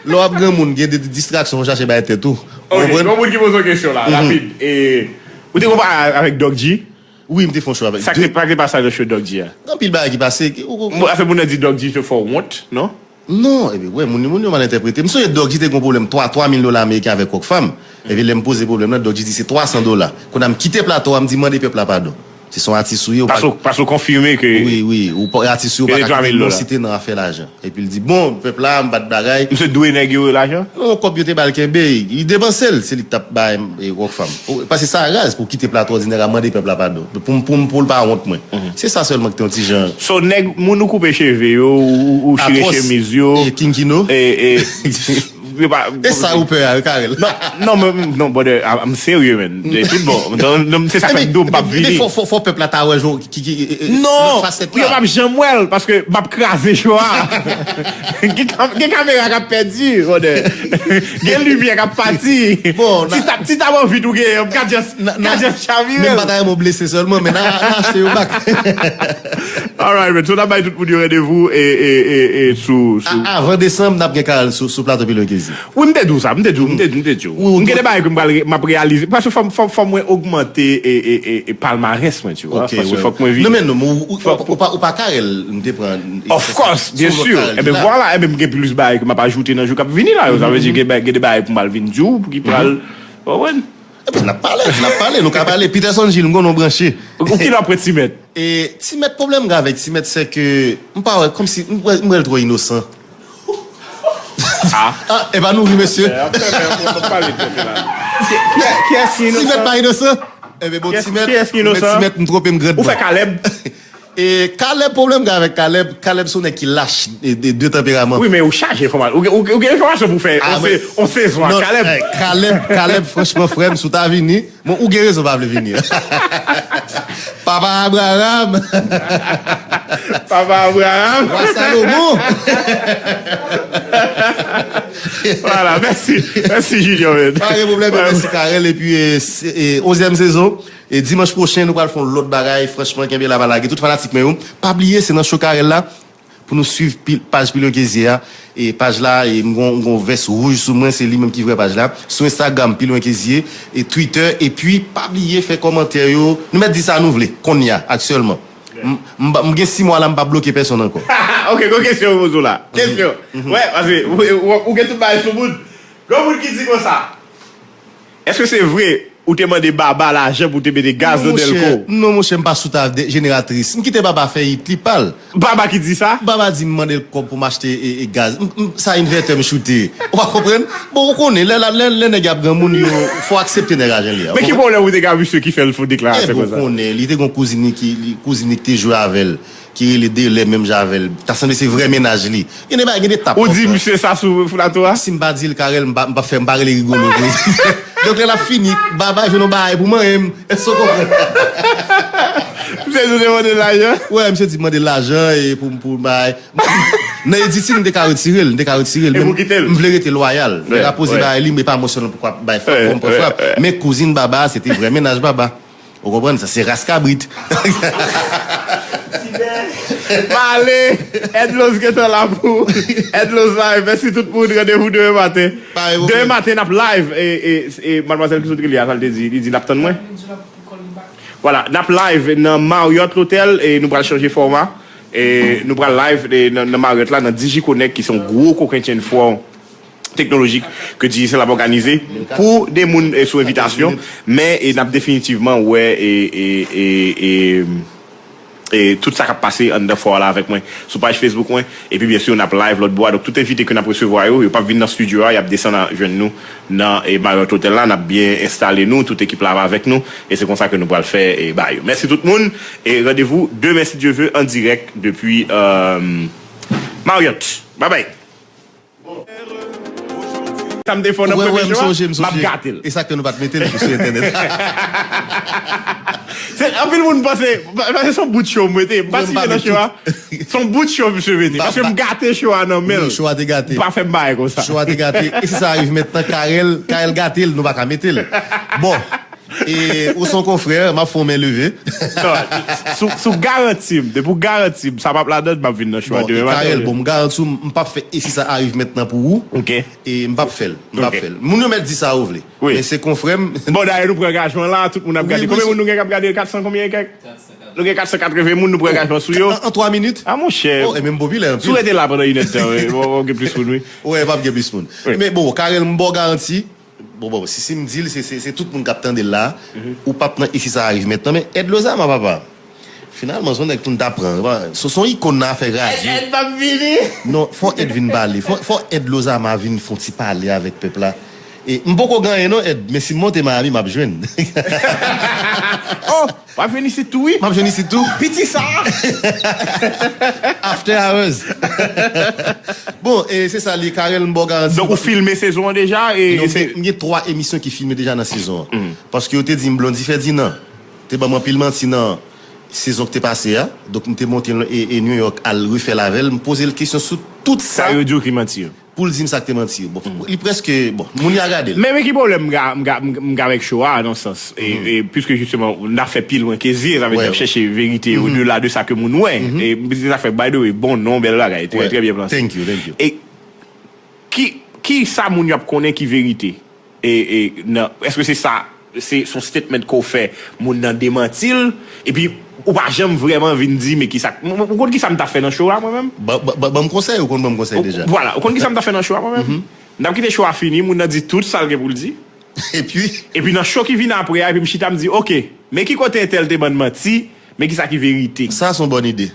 Lè w ap granmoun, gen de distraksyon, fò w chache bay tèt ou. Ok, konprann? Yon moun ki poze yon kesyon la, rapid. E, ou te konpare avèk Doc G? Wi, m te fè yon show avèk Doc G. Sa k te pase nan show Doc G a? Anpil bagay ki pase. Bon, ase moun nan di Doc G te fè w wont, non? Non, ebyen, wè, moun, moun yo mal entèprete. M sonje Doc G te gen yon pwoblèm twa, twa mil dola ameriken avèk Rockfam. Epi lè m poze pwoblèm nan, Doc G di se twa san dola. Kounye a m kite plato a, m di mande pèp la padon. Si se yon atis ou ye, ou pa. Paske w konfime ke. Wi, wi, ou pa, atis ou ye, ou pa ka kite non site nan afè lajan. Epi l di, bon, pèp la, m pa t bagay. Misye dwe nèg yo lajan? Non, kòb yo te ba l kenbe, li depanse l, se li ki t ap bay e, Rockfam. Paske sa raz pou w kite plato òdinè a mande pèp la padon. Pou m, pou m, pou l pa wont mwen. Se sa sèlman ki te yon ti jan. So, nèg, moun ou koupe cheve yo, ou, ou chire chemiz yo. Kinkino. E, e, E sa ou pè a, wi, Carel? Non, non, non, brother, I'm serious, man. Tout bon. Se sa k fè m di w m p ap vini. Fò, fò, fò pèp la ta wè jan ki, ki, ki, ki, Non, yo p ap janm wè l, paske m ap kraze cho a. Gen kamera k ap pèdi, brother. Gen limyè k ap pati. Ti tab an vit ou genyen, m ka just chavire l. Men m pa ta renmen w blese sèlman, men n a achte yo back. Alright, man. So, n ap bay tout moun yo randevou e, e, e, e, sou, sou. Avan desanm, n ap gen Carel sou, sou plato Pilon Kezye. Wi, m te di w sa, m te di w, m te di w, m te di w. M gen de bagay ke m pral, m ap reyalize. Paske fò, fò, fò mwen ogmante e, e, e, e palmarès mwen, tu vois. Paske fòk mwen vini. Non, men non, ou, ou, ou, ou pa, ou pa Carel, m te pran. Of course, byen si. Ebyen, vwala, ebyen, m gen plis bagay ke m ap ajoute nan jou k ap vini la yo. Sa vle di, gen, gen de bagay pou m al vin di w, ki pral, w konprann? Epi n ap pale, n ap pale, nou ka pale. Peterson Gilles, m konnen w branche. Ou kilè w ap pran Ti Mèt? E, Ti Mèt, pwoblèm m gen avèk Ti Mèt, se ke m pa wè, kòmsi, m wè, m wè l twò inosan. Ah, e pa nou ri, mesye. Ti Mèt pa inosan. Enben, bon, Ti Mèt, Ti Mèt, m twonpe m grann. Ou fè Kalèb. E Kalèb, pwoblèm m gen avèk Kalèb, Kalèb se yon nèg ki lach de, de, de tanperaman. Wi, men ou chaje enfòmasyon. Ou, ou, ou gen enfòmasyon pou fè on sezon ak Kalèb. Kalèb, Kalèb, franchman, frè m, si w ta vini, bon, ou gen rezon pa vle vini. Papa Abraham. Papa Abraham. Wa Salomon. Vwala, mèsi. Mèsi, Junior, man. Pa gen pwoblèm, mèsi, Carel. Epi, e, onzyèm sezon. E dimanch pwochen, nou pral fè yon lòt bagay. Franchman, kenbe la, pa lage. Tout fanatik mwen yo, pa bliye, se nan show Carel la pou nou swiv paj Pilon Kezye a. E paj la, e m gon, m gon vès wouj sou mwen, se li menm ki vrè paj la. Sou Instagram, Pilon Kezye, e Twitter. Epi, pa bliye fè kòmantè yo. Nou mèt di sa nou vle, kounye a, aktyèlman. M, m, m gen sis mwa la, m pa bloke pèsonn ankò. Ok, gon kesyon pou ou la. Kesyon. Wè, paske ou, ou, ou gen tout bagay sou moun. Gon moun ki di konsa. Èske se vre ou te mande Baba lajan pou te mete gaz nan dèlko w? Non, monchè, m pa sou ta jeneratris. M kite Baba fè it li pa l. Baba ki di sa? Baba di m mande l kòb pou m achte e, e gaz. M, m, sa envètè m choute. Ou pa konprann? Bon, ou konnen, lè, lè, lè nèg y ap granmoun, yo fò aksepte nèg ajan li a. Men ki pwoblèm ou te gen ak misye ki fè l fè deklarasyon konsa? Ou konnen, li te gen yon kouzin li ki, li, kouzin li ki te jwe avè l. Ki rele Delè menm jan avè l. Ta sanble se vrè mennaj li. Gen de bagay, gen de tap. Ou di misye sa sou plato a? Si m pa di l, Carel, m pa, m pa fè, m pa rele Rigolo vre. Donk, lè l ap fini, Baba jwenn yon bagay pou manyen m. Èske w konprann? Misye di w te mande l lajan? Wè, misye di m mande l lajan e pou, pou bagay. Nan Editi, m te ka retire l, m te ka retire l. E pou kite l? M vle rete lwayal. Nèg la poze bagay li, men pa mwen sèlman pou k ap bay frap, pou m pran frap. Men kouzin Baba, se te vrè mennaj Baba. Ou konprann sa? Se ras kabrit. Male, Edlos gentan la pou Edlos Live. Mèsi tout moun. Randevou demen maten. Demen maten, n ap live. E, e, e madmwazèl ki sot rele a, sa l te di? Li di n ap tann mwen. Vwala, n ap live nan Marriott Hotel e nou pral chanje fòma. E nou pral live e nan, nan Marriott la, nan Digiconex, ki se yon gwo kokennchenn fò teknolojik ke Digicel ap òganize pou de moun e sou envitasyon, men e n ap definitivman wè e, e, e, e, e tout sa k ap pase anndan fò a la avèk mwen sou paj Facebook mwen. Epi byensi, n ap live lòt bò a. Donk, tout envite ke n ap resevwa yo, yo p ap vin nan estidyo a, y ap desann a jwenn nou nan e Marriott Hotel la. N ap byen enstale nou, tout ekip la ap avèk nou. E se konsa ke nou pral fè e bagay yo. Mèsi tout moun. E randevou demen, si Dye ve, an dirèk depi e, Marriott. Babay. Sa m te fè w nan premye show a, m ap gate l. E sa k fè nou pa t mete l sou entènèt. Se, anpil moun panse, panse se yon bout show m mete. M patisipe nan show a. Se yon bout show misye mete. Paske m gate show a nan men l. Wi, show a te gate. Ou pa fè m bagay konsa. Show a te gate. E si sa rive mentnan, Carel, Carel gate l, nou pa ka mete l. Bon. E ou se yon konfrè, m ap fè yon men leve. Non, sou, sou garanti m, depi w garanti m, sa p ap ladan, m ap vin nan show a Bon, e demen maten. Carel, bon, m garanti w, m p ap fè E si sa arrive maintenant pou ou. Ok. E m p ap fè l. M p ap Ok. fè l. Moun yo mèt di sa yo vle. Wi. Men se konfrè m. Bon, dayè, nou pran angajman la, tout moun ap Wi, gade. wi, Konbyen se- moun nou gen k ap gade? Kat san konbyen kèk? Nou gen kat san katreven moun, nou pran angajman sou yo. An, an twa minit. Ah, monchè. Oh, e menm popilè Si w anpil. rete la pandan inèdtan, wi, w ap gen plis moun, wi. Wè, p ap gen plis moun. Wi. Men bon, Carel, m ba w garanti. Bon, bon, si, si m di l, se, se, se tout moun k ap tande l la. Ou p ap nan E si sa arrive maintenant, men Ed Lozama, papa. Finalman, se yon nèg tou n ta pran. Se, se yon ikòn nan afè radyo. Ed p ap vini. Non, fò Ed vin pale. Fò, fò Ed Lozama vin fè yon ti pale avèk pèp la. E, m poko genyen non, Ed, men si m monte Miami, m ap jwenn. Oh, w ap vin isit tou, wi. M ap jwenn isit tou. Piti sa. After hours. Bon, e se sa li, Carel, m ba w garanti. Donk, ou filme sezon an deja? E Non, se m gen twa emisyon ki filme deja nan sezon an. Paske yo te di m Blondy Ferdinand te ban m anpil manti nan sezon ki te pase a. Donk, m te monte l e, e New York al refè l avè l. M poze l kesyon sou tout sa sa yo di w ki manti yo. Pou l di m sa k te manti yo. Bon, li prèske, bon, moun yo a gade l. Men, men ki pwoblèm m ka, m ka, m ka avèk show a, nan sans. E, e, piske jisteman, n ap fè pi lwen ke zye, sa vle di Wè. N ap chèche verite odela de sa ke moun wè. E, m di sa fè, by the way, bon non, bèl bagay, trè, Wè. Trè byen planse. Thank you, thank you. E ki, ki sa moun yo ap konnen ki verite? E, e nan, èske se sa, se, se yon statement ke w fè, moun nan demanti l, epi ou pa janm vrèman vin di, men ki sa, ou, ou konn ki sa m t ap fè nan show a, mwen menm? Ba, ba, ba, ban m konsèy, ou konn ban m konsèy deja. Vwala, ou konn ki sa m t ap fè nan show a, mwen menm? M t ap kite show a fini, moun nan di tout sa l gen pou l di. Epi, Epi nan show ki vin apre a, epi m chita, m di, ok, men ki kote entèl te ban n manti, men ki sa ki verite. Sa se yon bòn ide.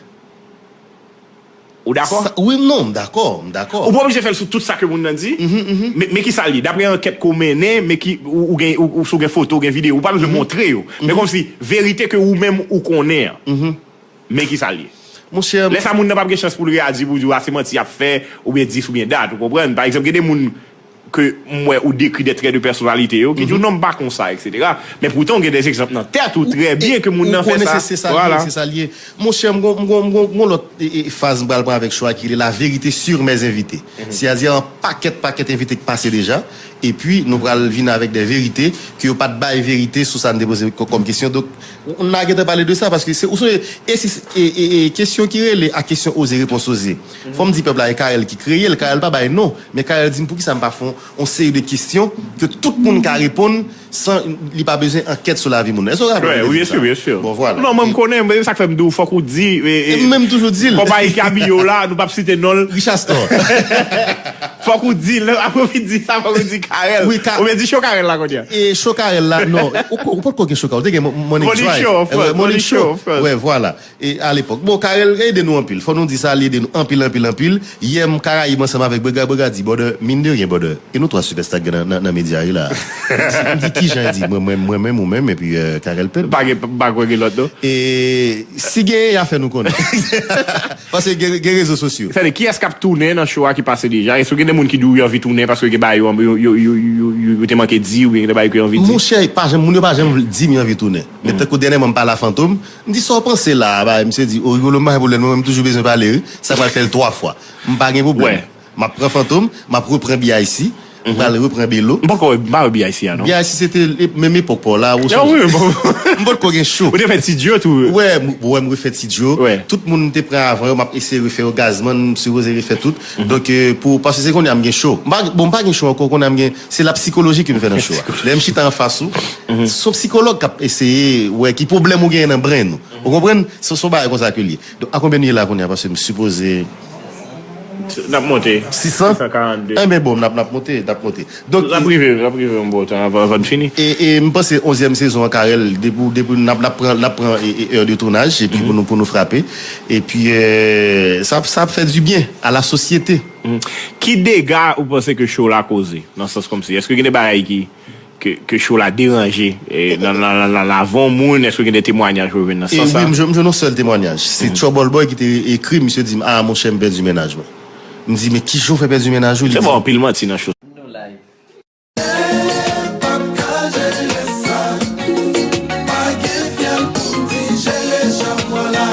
Ou dakò? Sa- wi, non, m dakò, m dakò. Ou pa oblije fè l sou tout sa ke moun nan di. Men, men ki sa l ye? Daprè ankèt ke w mennen, men ki, ou, ou gen, ou, ou, si w gen foto, ou gen videyo, ou pa bezwen montre yo. Men kòmsi, verite ke ou menm ou konnen an. Men ki sa l ye? Monchè, Lè sa moun nan p ap gen chans pou l reyadi, pou l di w, a, se manti y ap fè, oubyen dis oubyen dat, ou konprann? Pa egzanp, gen de moun ke m wè ou dekri de trè de pèsonalite yo, ki di w non, m pa konsa, et cetera. Men poutan, ou gen de egzanp nan tèt ou trè byen ke moun nan fè konnen sa. Se, se sa l Vwala. Ye, se sa l ye. Monchè, m gon, m gon, m gon, m gon lòt e, e, faz m pral pran avèk show a ki rele La vérité sur mes invités. Sètadi, yon pakèt, pakèt envite ki pase deja. Epi, nou pral vin avèk de verite ke yo pa t bay verite sou sa n te poze kò- kòm kesyon. Donk, n a gentan pale de sa, paske se, ou sonje, e si, e, e, e, kesyon ki rele a kesyon oze, repons oze. Fò m di pèp la, e Carel ki kreye l, Carel pa bay non, men Carel di m poukisa m pa fè yon, yon seri de kesyon ke tout moun ka reponn san li pa bezwen ankèt sou lavi moun nan. Èske w raple Wè, mwen te wi, di byen sa? Sir, byen sir. Bon, vwala. Non, mwen m konnen, men sa k fè m di w, fòk ou di, e, E mwen menm toujou di l. Konpayi ki abiye w la, nou p ap site non l. Richard Store. Fòk ou di l, apre w fin di sa, fòk ou di Carel. Wi, ka- Ou byen di show Carel la kounye a. E show Carel la, non. Ou, ou potko gen show Carel, ou te gen Mo- Money Money Drive. Show, of Eh, course, Money Money Show, of course. Wè, vwala. E a lepòk. Bon, Carel ede nou anpil. Fò nou di sa, li ede nou anpil, anpil, anpil. Yè, m Karayib ansanm avèk Brega, Brega di, brother, mine de rien, brother. E nou twa sipèsta k gen nan, nan, nan medya yo la. M di, m di, kijan? Li di, mwen, mwen, mwen menm, ou menm, epi euh, Carel Pell. Pa gen, pa kwè gen lòt, non. E si genyen, y a fè nou konnen. Paske gen, gen rezo sosyo. Sètadi, kiyès k ap tounen nan show a ki pase deja? Èske gen de moun ki di w yo anvi tounen paske gen bagay yo, yo, yo, yo, yo, yo, yo te manke di oubyen gen de bagay ke yo anvi di? Monchè, pa janm, moun yo pa janm di m yo anvi tounen. Men tankou dènyèman m pale a Fantom, m di sa w panse la a, ba, misye di, o Rigolo, m pa gen pwoblèm, mwen menm toujou bezwen pale, wi. Sa pral fè l twa fwa. M pa gen pwoblèm. Wè. M ap pran Fantom, m ap repran B I C, m pral repran Belo. M poko, m pa wè B I C a, non. B I C se te e- menm epòk pa w la, ou Non, sonje. wi, bon. M potko gen show. Ou te fè Ti Djo tou. Wè, m- wè, m refè Ti Djo. Wè. Tout moun te pran avan yo, m ap eseye refè yo, Gazman, m sipoze refè tout. Donk, euh, pou, paske se kounye a m gen show. M pa, bon, m pa gen show ankò, kounye a m gen, se la psychologie ki m fè nan show a. Lè m chita anfas ou, se yon sikològ k ap eseye wè ki pwoblèm ou genyen nan brenn ou. Ou konprann? Se se yon bagay konsa ke l ye. Donk, a konbyen nou ye la kounye a? Paske m sipoze N ap monte. Sis san? Sis san karannde. Enben bon, n ap, n ap monte, n ap monte. Donk, N ap rive, n ap rive yon bon tan avan, avan n fini. E, e m panse onzyèm sezon an, Carel, depi, depi n ap, n ap pran, n ap pran e, e, è de tounaj, epi pou nou, pou nou frape. Epi, euh, sa, sa ap fè di byen a la sosyete. Ki dega ou panse ke show la koze? Nan sans kòmsi, èske gen de bagay ki, ke, ke show la deranje, e, nan, nan, nan, nan lavi yon moun? Èske gen de temwanyaj pou vin nan E sans sa? Wi, m jwenn, m jwenn yon sèl temwanyaj. Se Trouble Boy ki te ekri m, misye di m, a, monchè, m pèdi mennaj mwen. M di, men kijan w fè pèdi mennaj ou? Li Se di, bon, anpil manti nan show. Pap ka jere sa. Pa gen fyèl pou m di jere chanm mwen la.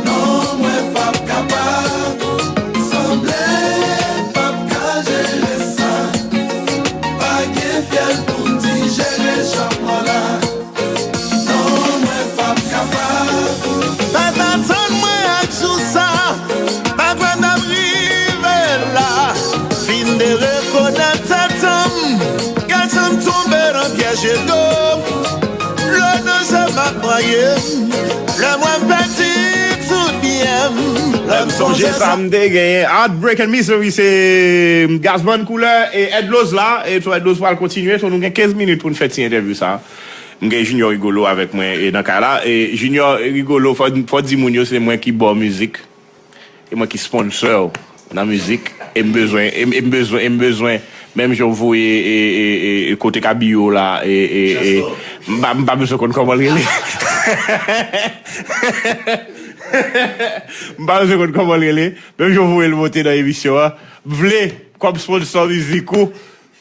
Non, mwen pap kapab. Sanble pap ka jere sa. Pa gen fyèl pou m di jere chanm mwen Chèche do, lè nan zè m ap manyen m, lè mwen pèdi tout byen m, lè m Sonje sa m te genyen. Heartbreak and Misery se Gazman Koulè e Edloz la. E so Edloz pral kontinye. So nou gen kenz minit pou n fè ti entèvyou sa. M gen Junior Rigolo avèk mwen e nan kay la. E Junior Rigolo, fò, fò di moun yo se mwen ki ba w mizik. E mwen ki sponsor w nan mizik. E m bezwen, e m e m bezwen, e m bezwen, menm jan w voye e, e, e, e kote Kabiyo la, e, e, e, m pa, m pa bezwen konn kòman l rele. M pa bezwen konn kòman l rele. Menm jan w voye l monte nan emisyon an, m vle, kòm sponsor mizik ou,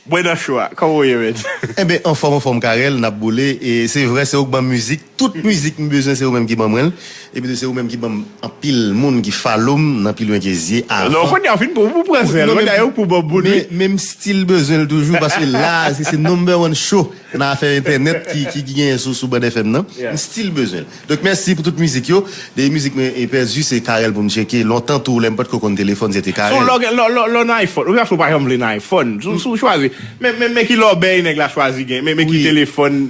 mwen nan cho a. Kòman w ye, man? Enben, anfòm, anfòm, Carel, n ap boule. E se vre, se ou k ban m mizik. Tout mizik m bezwen, se ou menm ki ban mwen l. Epi tou, se ou menm ki ban m anpil moun ki follow m nan Pi Lwen Ke Zye avan. Non, kounye a w fin pou, pou pran zen. Kounye a yo pou ban moun, wi. Men, men m still bezwen l toujou, paske la, se, se number one show nan afè entènèt ki, ki, ki genyen sou, sou Band F M nan. M still bezwen l. Donk, mèsi pou tout mizik yo. Dèyè mizik mwen e pèdi, se Carel pou m tcheke. Lontan tou, lè m pa t ko konn telefòn, se te Carel. Son lò, lò, lò, lò nan iPhone. Ou pa janm vle nan iPhone. Sou, sou chwazi. Men, men, men ki lòbèy nèg la chwazi gen. Men, men ki telefòn.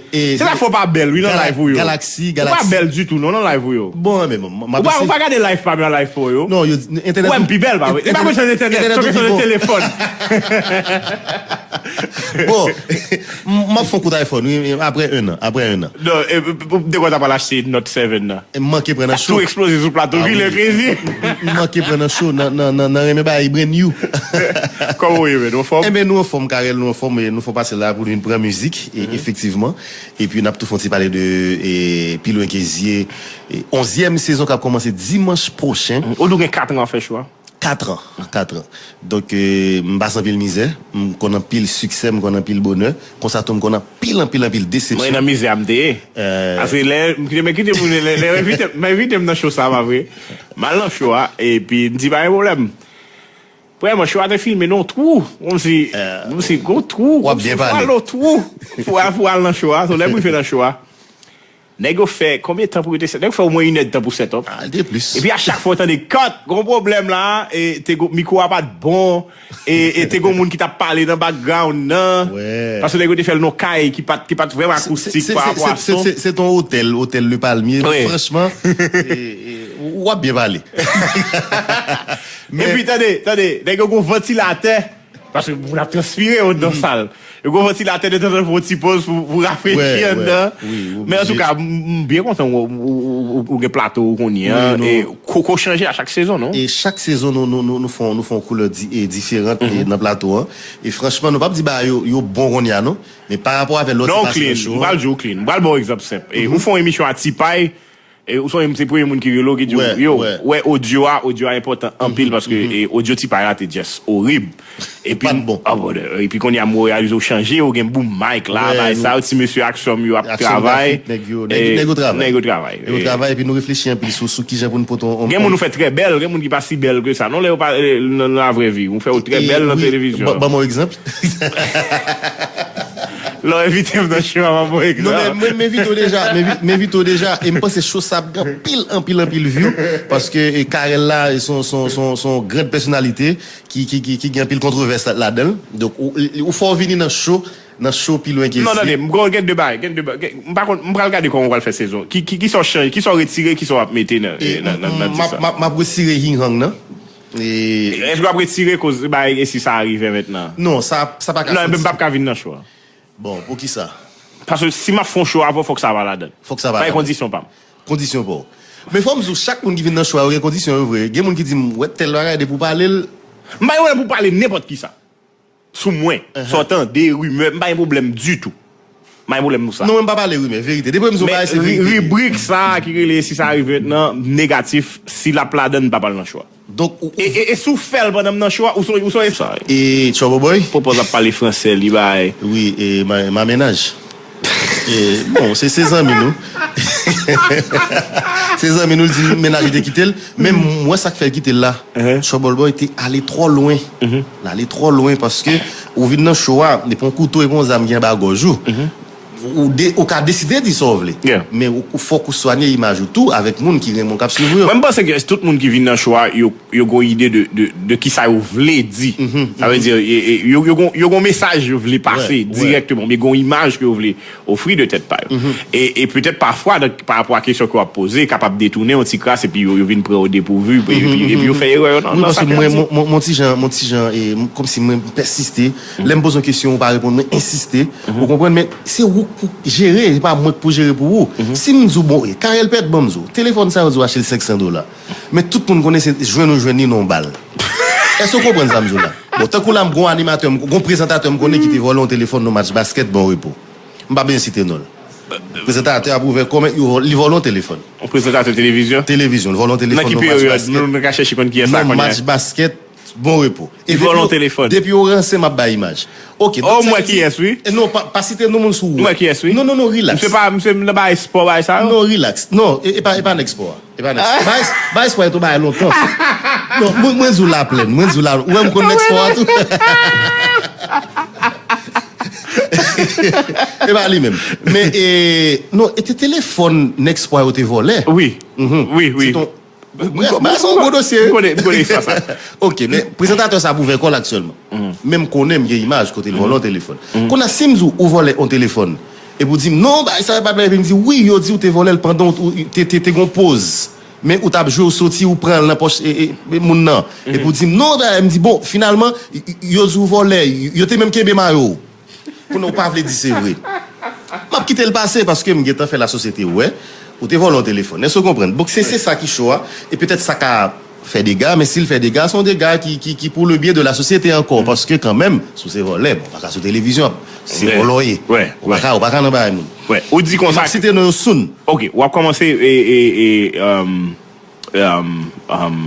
Se la fò pa bèl, wi, nan live ou yo. Galaxy, Ou pa Galaxy. Bèl ditou, non, nan live ou yo. Bon, men, bon, m Ou pa, ou pa gade live pa m nan live pou yo. Non, yo, entènèt. Ou wè m pi bèl, pa vre? E pa kesyon entènèt, se kesyon de telefòn. Bon, m, m ap fè yon kout iPhone, wi, apre un an, apre un an. Non, e, pou, pou, de kwa ta pral achte Note seven nan. M manke pran nan show. Tou eksplose sou plato, Ah, vilè wi. krezi. M, m manke pran nan show, nan, nan, nan, nan renmen bay brand new. Kòman w ye, men? Ou anfòm? Enben, nou anfòm, Carel, nou anfòm, e nou fè pase la pou nou vin pran mizik, e, efektivman. Epi, n ap tou fè yon ti pale de, e, Pi Lwen Ke Zye, e, onzyèm sezon k ap kòmanse dimanch pwochen. Ou nou gen kat an ap fè cho a? Kat an, kat an. Donk, e, m pase anpil mizè, m konn anpil siksè, m konn anpil bonè. Konsa tou, m konn anpil, anpil, anpil desepsyon. Mwen nan mizè a m te ye. Paske lè, men kite pou lè, lè, lè envite, men envite m nan cho sa, pa vre? M al nan cho a, epi m di pa gen pwoblèm. Premyèman, cho a te filme nan yon twou. Kòmsi, kòmsi, gon twou. W ap byen pale. Fwa nan twou. Pou al, pou al nan cho a. So, lè m rive nan cho a. Nèg yo fè konbyen tan pou rete sèt? Nèg yo fè omwen inèdtan pou sèt up. Ah, te plis. Epi a chak fwa w tande kat, gon pwoblèm la, e te gon, mikwo a pa t bon, e, e te gon moun ki t ap pale nan background nan. Paske nèg yo te fè l nan kay ki pa t, ki pa t vrèman akoustik pa rapò a son. Se, se, se, se ton otèl, otèl Le Palmier. Franchman, e, e, w ap byen pale. Epi tande, tande, nèg yo gon vantilatè. Paske moun ap transpire anndan sal. Yo gon vantilatè de tanzantan pou yon ti poz pou, pou rafrechi anndan. Men antouka, m, m byen kontan ou, ou, ou, ou gen plato ou kounye a. E koko chanje a chak sezon, non? E chak sezon, nou, nou, nou, nou fè, nou fè yon koulè di, e diferan e nan plato an. E franchman, nou p ap di bagay yo, yo bon kounye a, non. Men pa rapò avè lè w te pase nan show an. Non, clean. M pral di w clean. M pral ba w egzanp senp. E ou fè yon emisyon a Ti Pay, E ou sonje m se premye moun ki rele w ki di w, yo, wè odyo a, odyo a enpòtan anpil paske e, odyo Ti Pay la te just orib. Epi, pa t bon. Epi kounye a m reyalize w chanje, ou gen boom mic la, bagay sa yo, ti mesye Aksyon yo ap travay. Nèg yo, nèg yo travay. Nèg yo travay. Nèg yo travay, epi nou reflechi anpil sou, sou kijan pou nou pote yon. Gen moun ou fè trè bèl, gen moun ki pa si bèl ke sa. Non, lè yo pa, nan, nan la vrè vi, ou fè yo trè bèl nan televizyon. Ban, ban mwen yon egzanp. Lè w envite m nan show a, m ap ba w egzanp. Non, men mwen, m envite w deja, m envi-, m envite w deja, e m panse show sa ap gen anpil, anpil, anpil view, paske e Carel la, e son, son, son, son grand pèsonalite ki, ki, ki, ki gen anpil kontwovès la, ladan l. Donk, ou, ou fè w vini nan show, nan show Pi Lwen Ke Zye. Non, tande, m gen de bagay, gen de bagay, m pa konn, m pral gade kòman w pral fè sezon. Ki, ki, kisa w chanje, kisa w retire, kisa w ap mete nan, nan, nan, nan di sa? M ap, m ap retire Hing Hang nan. Èske w ap retire koz bagay e si sa a rive mentnan? Non, sa, sa pa ka soti. Non, m p ap ka vin nan show a. Bon, poukisa? Paske si m ap fè yon show avè w, fòk sa va ladan. Fòk sa va ladan. Bagay kondisyon pa m. Kondisyon pa w. Men fò m di w, chak moun ki vin nan show a, yo gen kondisyon yo vre. Gen moun ki di m, wè tèl bagay, depi w pale l. M pa gen pwoblèm pou pale nenpòt kisa. Sou mwen. Sa w tande, rimè, m pa gen pwoblèm ditou. M pa gen pwoblèm pou sa. Non, mwen m pa pale rimè, verite. Depi w di m se yon bagay, se verite. Ribrik sa a ki rele si sa rive mentnan, negatif, si l ap ladan, m p ap al nan show a. Donk, ou, e, e, e si w fè l pandan m nan show a, ou sonje, ou sonje sa. E Trouble Boy? Pwopòz ap pale fransè, li bay. Wi, e ma, ma mennaj. E, bon, se, se zanmi nou. Se zanmi nou, l di mennaj li te kite l. Men m wè sa k fè l kite l la. Trouble Boy te ale twò lwen. L ale twò lwen paske ou vin nan show a, epi yon kouto, epi yon zam ki anba gòj ou. Ou, de, ou ka deside di sa w vle. Men ou, ou fòk ou swanye imaj ou tou avèk moun ki renmen w k ap swiv ou yo. Mwen, m panse ke tout moun ki vin nan show a, yo, yo gon ide de, de, de kisa yo vle di. Sa vle di, e, e, yo, yo gon, yo gon mesaj yo vle pase dirèkteman, oubyen gon imaj ke yo vle ofri de tèt pa yo. E, e petèt pafwa, nan, pa rapò a kesyon ke w ap poze, kapab detounen yon ti kras, epi yo, yo vin pran w o depouvi, epi, epi yo fè erè yo nan, nan sa ke yo di. Wi, paske mwen, mwen, mwen, mwen ti jan, mwen ti jan, e, m, kòmsi mwen, m pèsiste. Lè m poze yon kesyon, ou pa reponn mwen, ensiste. Ou konprann, men se ou k pou jere, se pa mwen k pou jere pou ou. Si m di w, bon, e, Carel Pèt, ban m di w, telefòn sa yo di w achte l senk san dola. Men tout moun konnen se jwenn ou jwenn li nan yon bal. Èske w konprann sa m di w la? Bon, tankou la, m gon animatè, m gon prezantatè m konnen ki te vòlè yon telefòn nan match baskèt, bon repo. M pa bezwen site non l. Prezantatè ap ouvè kòmè, yo, li vòlè yon telefòn. Yon prezantatè televizyon? Televizyon, li vòlè yon televòn nan match baskèt. Nan ki peryòd? Nou, nou ka chèche konn kiyès la kounye a. Nan match baskèt, bon repo. Li vòlè yon telefòn. Depi yo ranse, m ap bay imaj. Ok, donk, oh, m wè kiyès, wi. E non, pa, pa site non moun sou ou. M wè kiyès, wi. Non, non, non, relax. Misye pa, misye nan bagay espò, bagay sa yo? Non, relax. Non, e, e pa, e pa nèg espò a. E pa nèg espò. Bagay, bagay espò a, e tou bagay lontan. Non, mwen, mwen di w laplèn, mwen di w la, ou wè m konn nèg espò a tou. E pa li menm. Men, e, non, e te telefòn nèg espò a yo te vòlè. Wi. Wi, wi. Se ton, brèf, bagay sa yon gwo dosye. M konnen, m konnen istwa sa. Ok, men prezantatè sa ap ouvè kò l aktyèlman. Men m konnen m gen imaj kote l vòlè yon telefòn. Kounye a, si m di w ou vòlè yon telefòn, epi w di m, "Non, bagay sa yo pa t vòlè," epi m di, "Wi, yo di w te vòlè l pandan w te, te, te gon poz. Men ou t ap jwe, ou soti, ou pran l nan pòch, e, e, e, moun nan." Epi w di m, "Non, bagay," m di, "Bon, finalman, y-, y-, yo di w vòlè, y-, yo te menm kenbe mayo w." Kounye a ou pa vle di se vre. M ap kite l pase paske m gentan fè lasosyete wè ou te vòlè yon telefòn. Èske w konprann? Donk, se, se sa ki cho a. E petèt sa ka fè dega, men si l fè dega, se yon dega ki, ki, ki pour le bien de la société ankò. Paske kanmenm, si w se vòlè, bon, ou pa ka sou televizyon, se vòlè w ye. Ou pa ka, ou pa ka nan bagay moun. Ou di konsa. M ap site non yo soon. Ok, w ap kòmanse, e, e, e, um, um, um,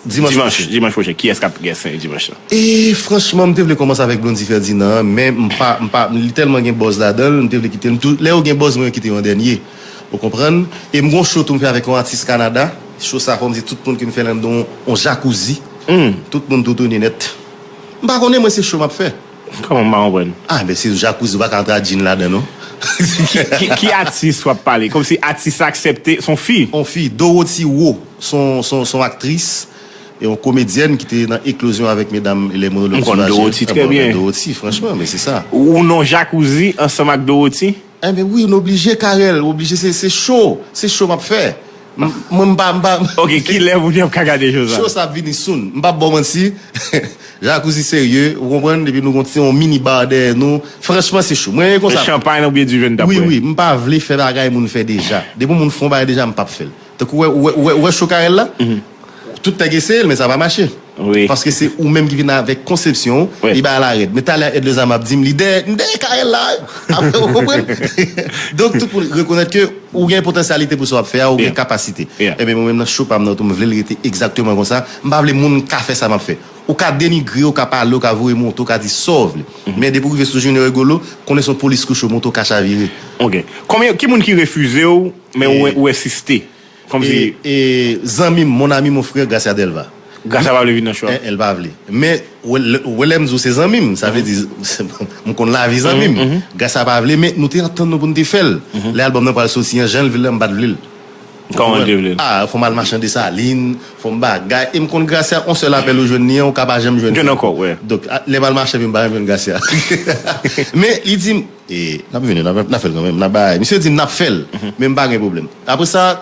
dimanch pwochen. Dimanch pwochen. Kiyès k ap gen sen dimanch lan? E franchman, m te vle kòmanse avèk Blondy Ferdinand, men m pa, m pa, li tèlman gen buzz ladan l, m te vle kite l. M tou, lè yo gen buzz, mwen yo kite yo an dènye. Ou konprann? E m gon show tou m fè avèk yon atis Kanada. Show sa, fò m di tout moun ke m fè l anndan yon, yon jacuzzi. Tout moun tou tounen nèt. M pa konnen, mwen, se show m ap fè. Kòman m pa konprann? Ah, men se jacuzzi, ou pa ka antre ak jean ladan, non. Ki, ki, ki atis w ap pale? Kòmsi atis la aksepte, se yon fi? Yon fi, Dorothy Rowe, se yon, se yon, se yon aktris, e yon komedyèn ki te nan Éclosion avèk medam Les Monologues du Vagin. M konn Dorothy trè byen. Dorothy, franchman, men se sa. Ou nan jacuzzi ansanm ak Dorothy? Enben wi, nou oblije, Carel, ou oblije, se, se show, se show m ap fè. M, mwen, m pa, m pa. Ok, kilè moun yo ap ka gade show sa? Show sa ap vini soon. M p ap ba w manti. Jacuzzi serye, ou konprann? Epi nou gon ti, yon mini bar dèyè nou. Franchman, se cho. Mwen renmen konsa. Chanpay nan bouyi diven n t ap bwè. Wi, wi, m pa vle fè bagay moun fè deja. Depi yon moun fè yon bagay deja, m p ap fè l. Tankou ou wè, ou wè, ou wè, ou wè cho Carel la? Tout nèg eseye l, men sa pa mache. Paske se ou menm ki vin avèk konsepsyon w, li bay la rèd. Men talè Ed Lezama ap di m, li dèyè, m dèyè Carel la. Apre, ou konprann? Donk, tout moun rekonèt ke ou gen potansyalite pou sa w ap fè a, ou gen kapasite. Enben, mwen menm nan cho pa m nan tou, m vle l rete egzakteman konsa. M pa vle moun ka fè sa m ap fè. Ou ka denigre, ou ka pale, ou ka voye monte, ou ka di sa w vle. Men depi w rive sou Junior Rigolo, konnen se yon polis kouche w, monte w ka chavire. Ok. Konbyen, ki moun ki refize w, men ou, ou ensiste? Kòmsi. E, e, zanmi m, mon ami, mon frère, Gracia Delva. Gracia pa vle vin nan cho a? Eh, eh, l pa vle. Men, w, w, w, lè m di w se zanmi m, sa vle di, m konn lavi zanmi m. Gracia pa vle, men nou te antann nou pou n te fè l. Lè albòm nan pral soti an, jan l vle l, m pa t vle l. Kòman l te vle l? Ah, fò m al mache an Desalin, fò m bagay. E m konn Gracia, yon sèl apèl ou jwenn li an, ou ka pa janm jwenn li. Jwenn ankò, wi. Donk, a, lè m al mache, m pa janm jwenn Gracia. Men, li di m, E, n ap vini, n ap, n ap fè l kanmenm, n ap bay. Misye di m n ap fè l, men m pa gen pwoblèm. Apre sa,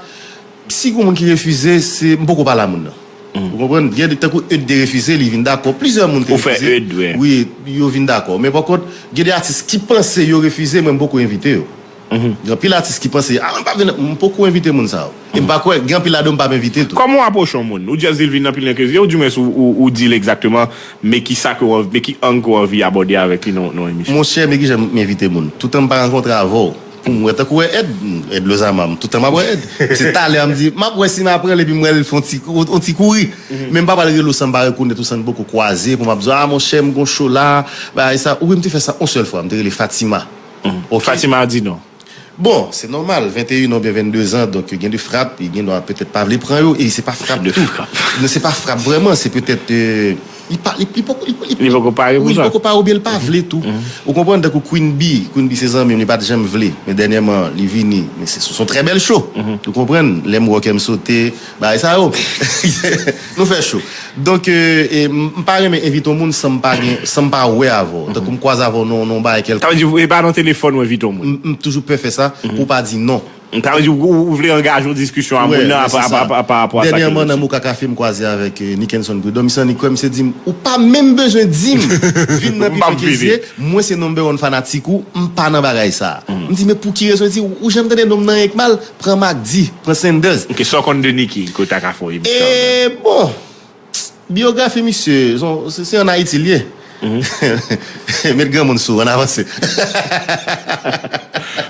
si gon moun ki refize, se, m poko pale a moun nan. Ou konprann? Gen de, tankou Eude te refize, li vin dakò. Plizyè moun te refize. Ou fè Eude, wi. Wi, yo vin dakò. Men pa kont, gen de atis ki panse yo refize, mwen m poko envite yo. Gen anpil atis ki panse, a, m p ap vin, m poko envite moun sa yo. E m pa kwè, gen anpil ladan yo m p ap envite tou. Kòman w apwoche yon moun? Ou just di l vin nan Pilnèkrezye, oudimwens ou, ou, ou di l egzakteman, men kisa ke w anvi, men ki ang ke w anvi abòde avèk li nan, nan emisyon? Monchè, men kijan m envite moun. Toutan m pa rankontre avè w, pou m wè, tankou wè Ed, Ed Lozama, m toutan m ap wè Ed. Se talè a m di, m ap wè si m ap pran l epi m wè l fè yon ti, yon ti kouri. Men m pa pral rele w san m pa rekonèt ou, san n poko kwaze, pou m ap di w, a, monchè, m gon cho la, bagay sa. Ou wè m te fè sa yon sèl fwa, m te rele Fatima. Ok? Fatima di non. Bon, se nòmal, venteyen an oubyen vennde zan, donk gen de frap, li gen dwa petèt pa vle pran yo, e se pa frap tou. Non, se pa frap vrèman, se petèt, euh, li pa, li, li poko, li, li, Li poko pare pou wi, li sa. Poko pare oubyen li pa vle tou. Ou konprann, tankou Queen Bee, Queen Bee se zanmi m, li pa t janm vle, men dènyèman, li vini, men se, se yon trè bèl show. Ou konprann, lè m wè kè m sote, bagay sa yo. Nou fè show. Donk, euh, e, m, m pa renmen envite yon moun san m pa gen, san m pa wè avè w. Tankou m kwaze avè w nan, nan yon bagay kèlkonk. Sa vle di, e pa nan telefòn ou envite yon moun? M, m toujou pè fè sa, pou pa di non. Sa vle di, ou, ou vle angaje yon diskisyon a moun nan pa rapò a sa ke li di. Dènyèman, nan Moka Kafe, m kwaze avèk, euh, Nickenson Prud'homme. Misye annik kwè, misye di m, ou pa menm bezwen di m, vin nan Pifenk Ezye, mwen se number one fanatik ou, m pa nan bagay sa. M di, men pou ki rezon? Li di, ou janm tande non m nan Enk Mal? Pran Mack D, pran Sanders. Ok, sa w konn de Nicky, ke w ta ka fè yon emisyon avè l? E bon, biyografi misye, se, se an Ayiti l ye. Met granmoun sou, ann avanse.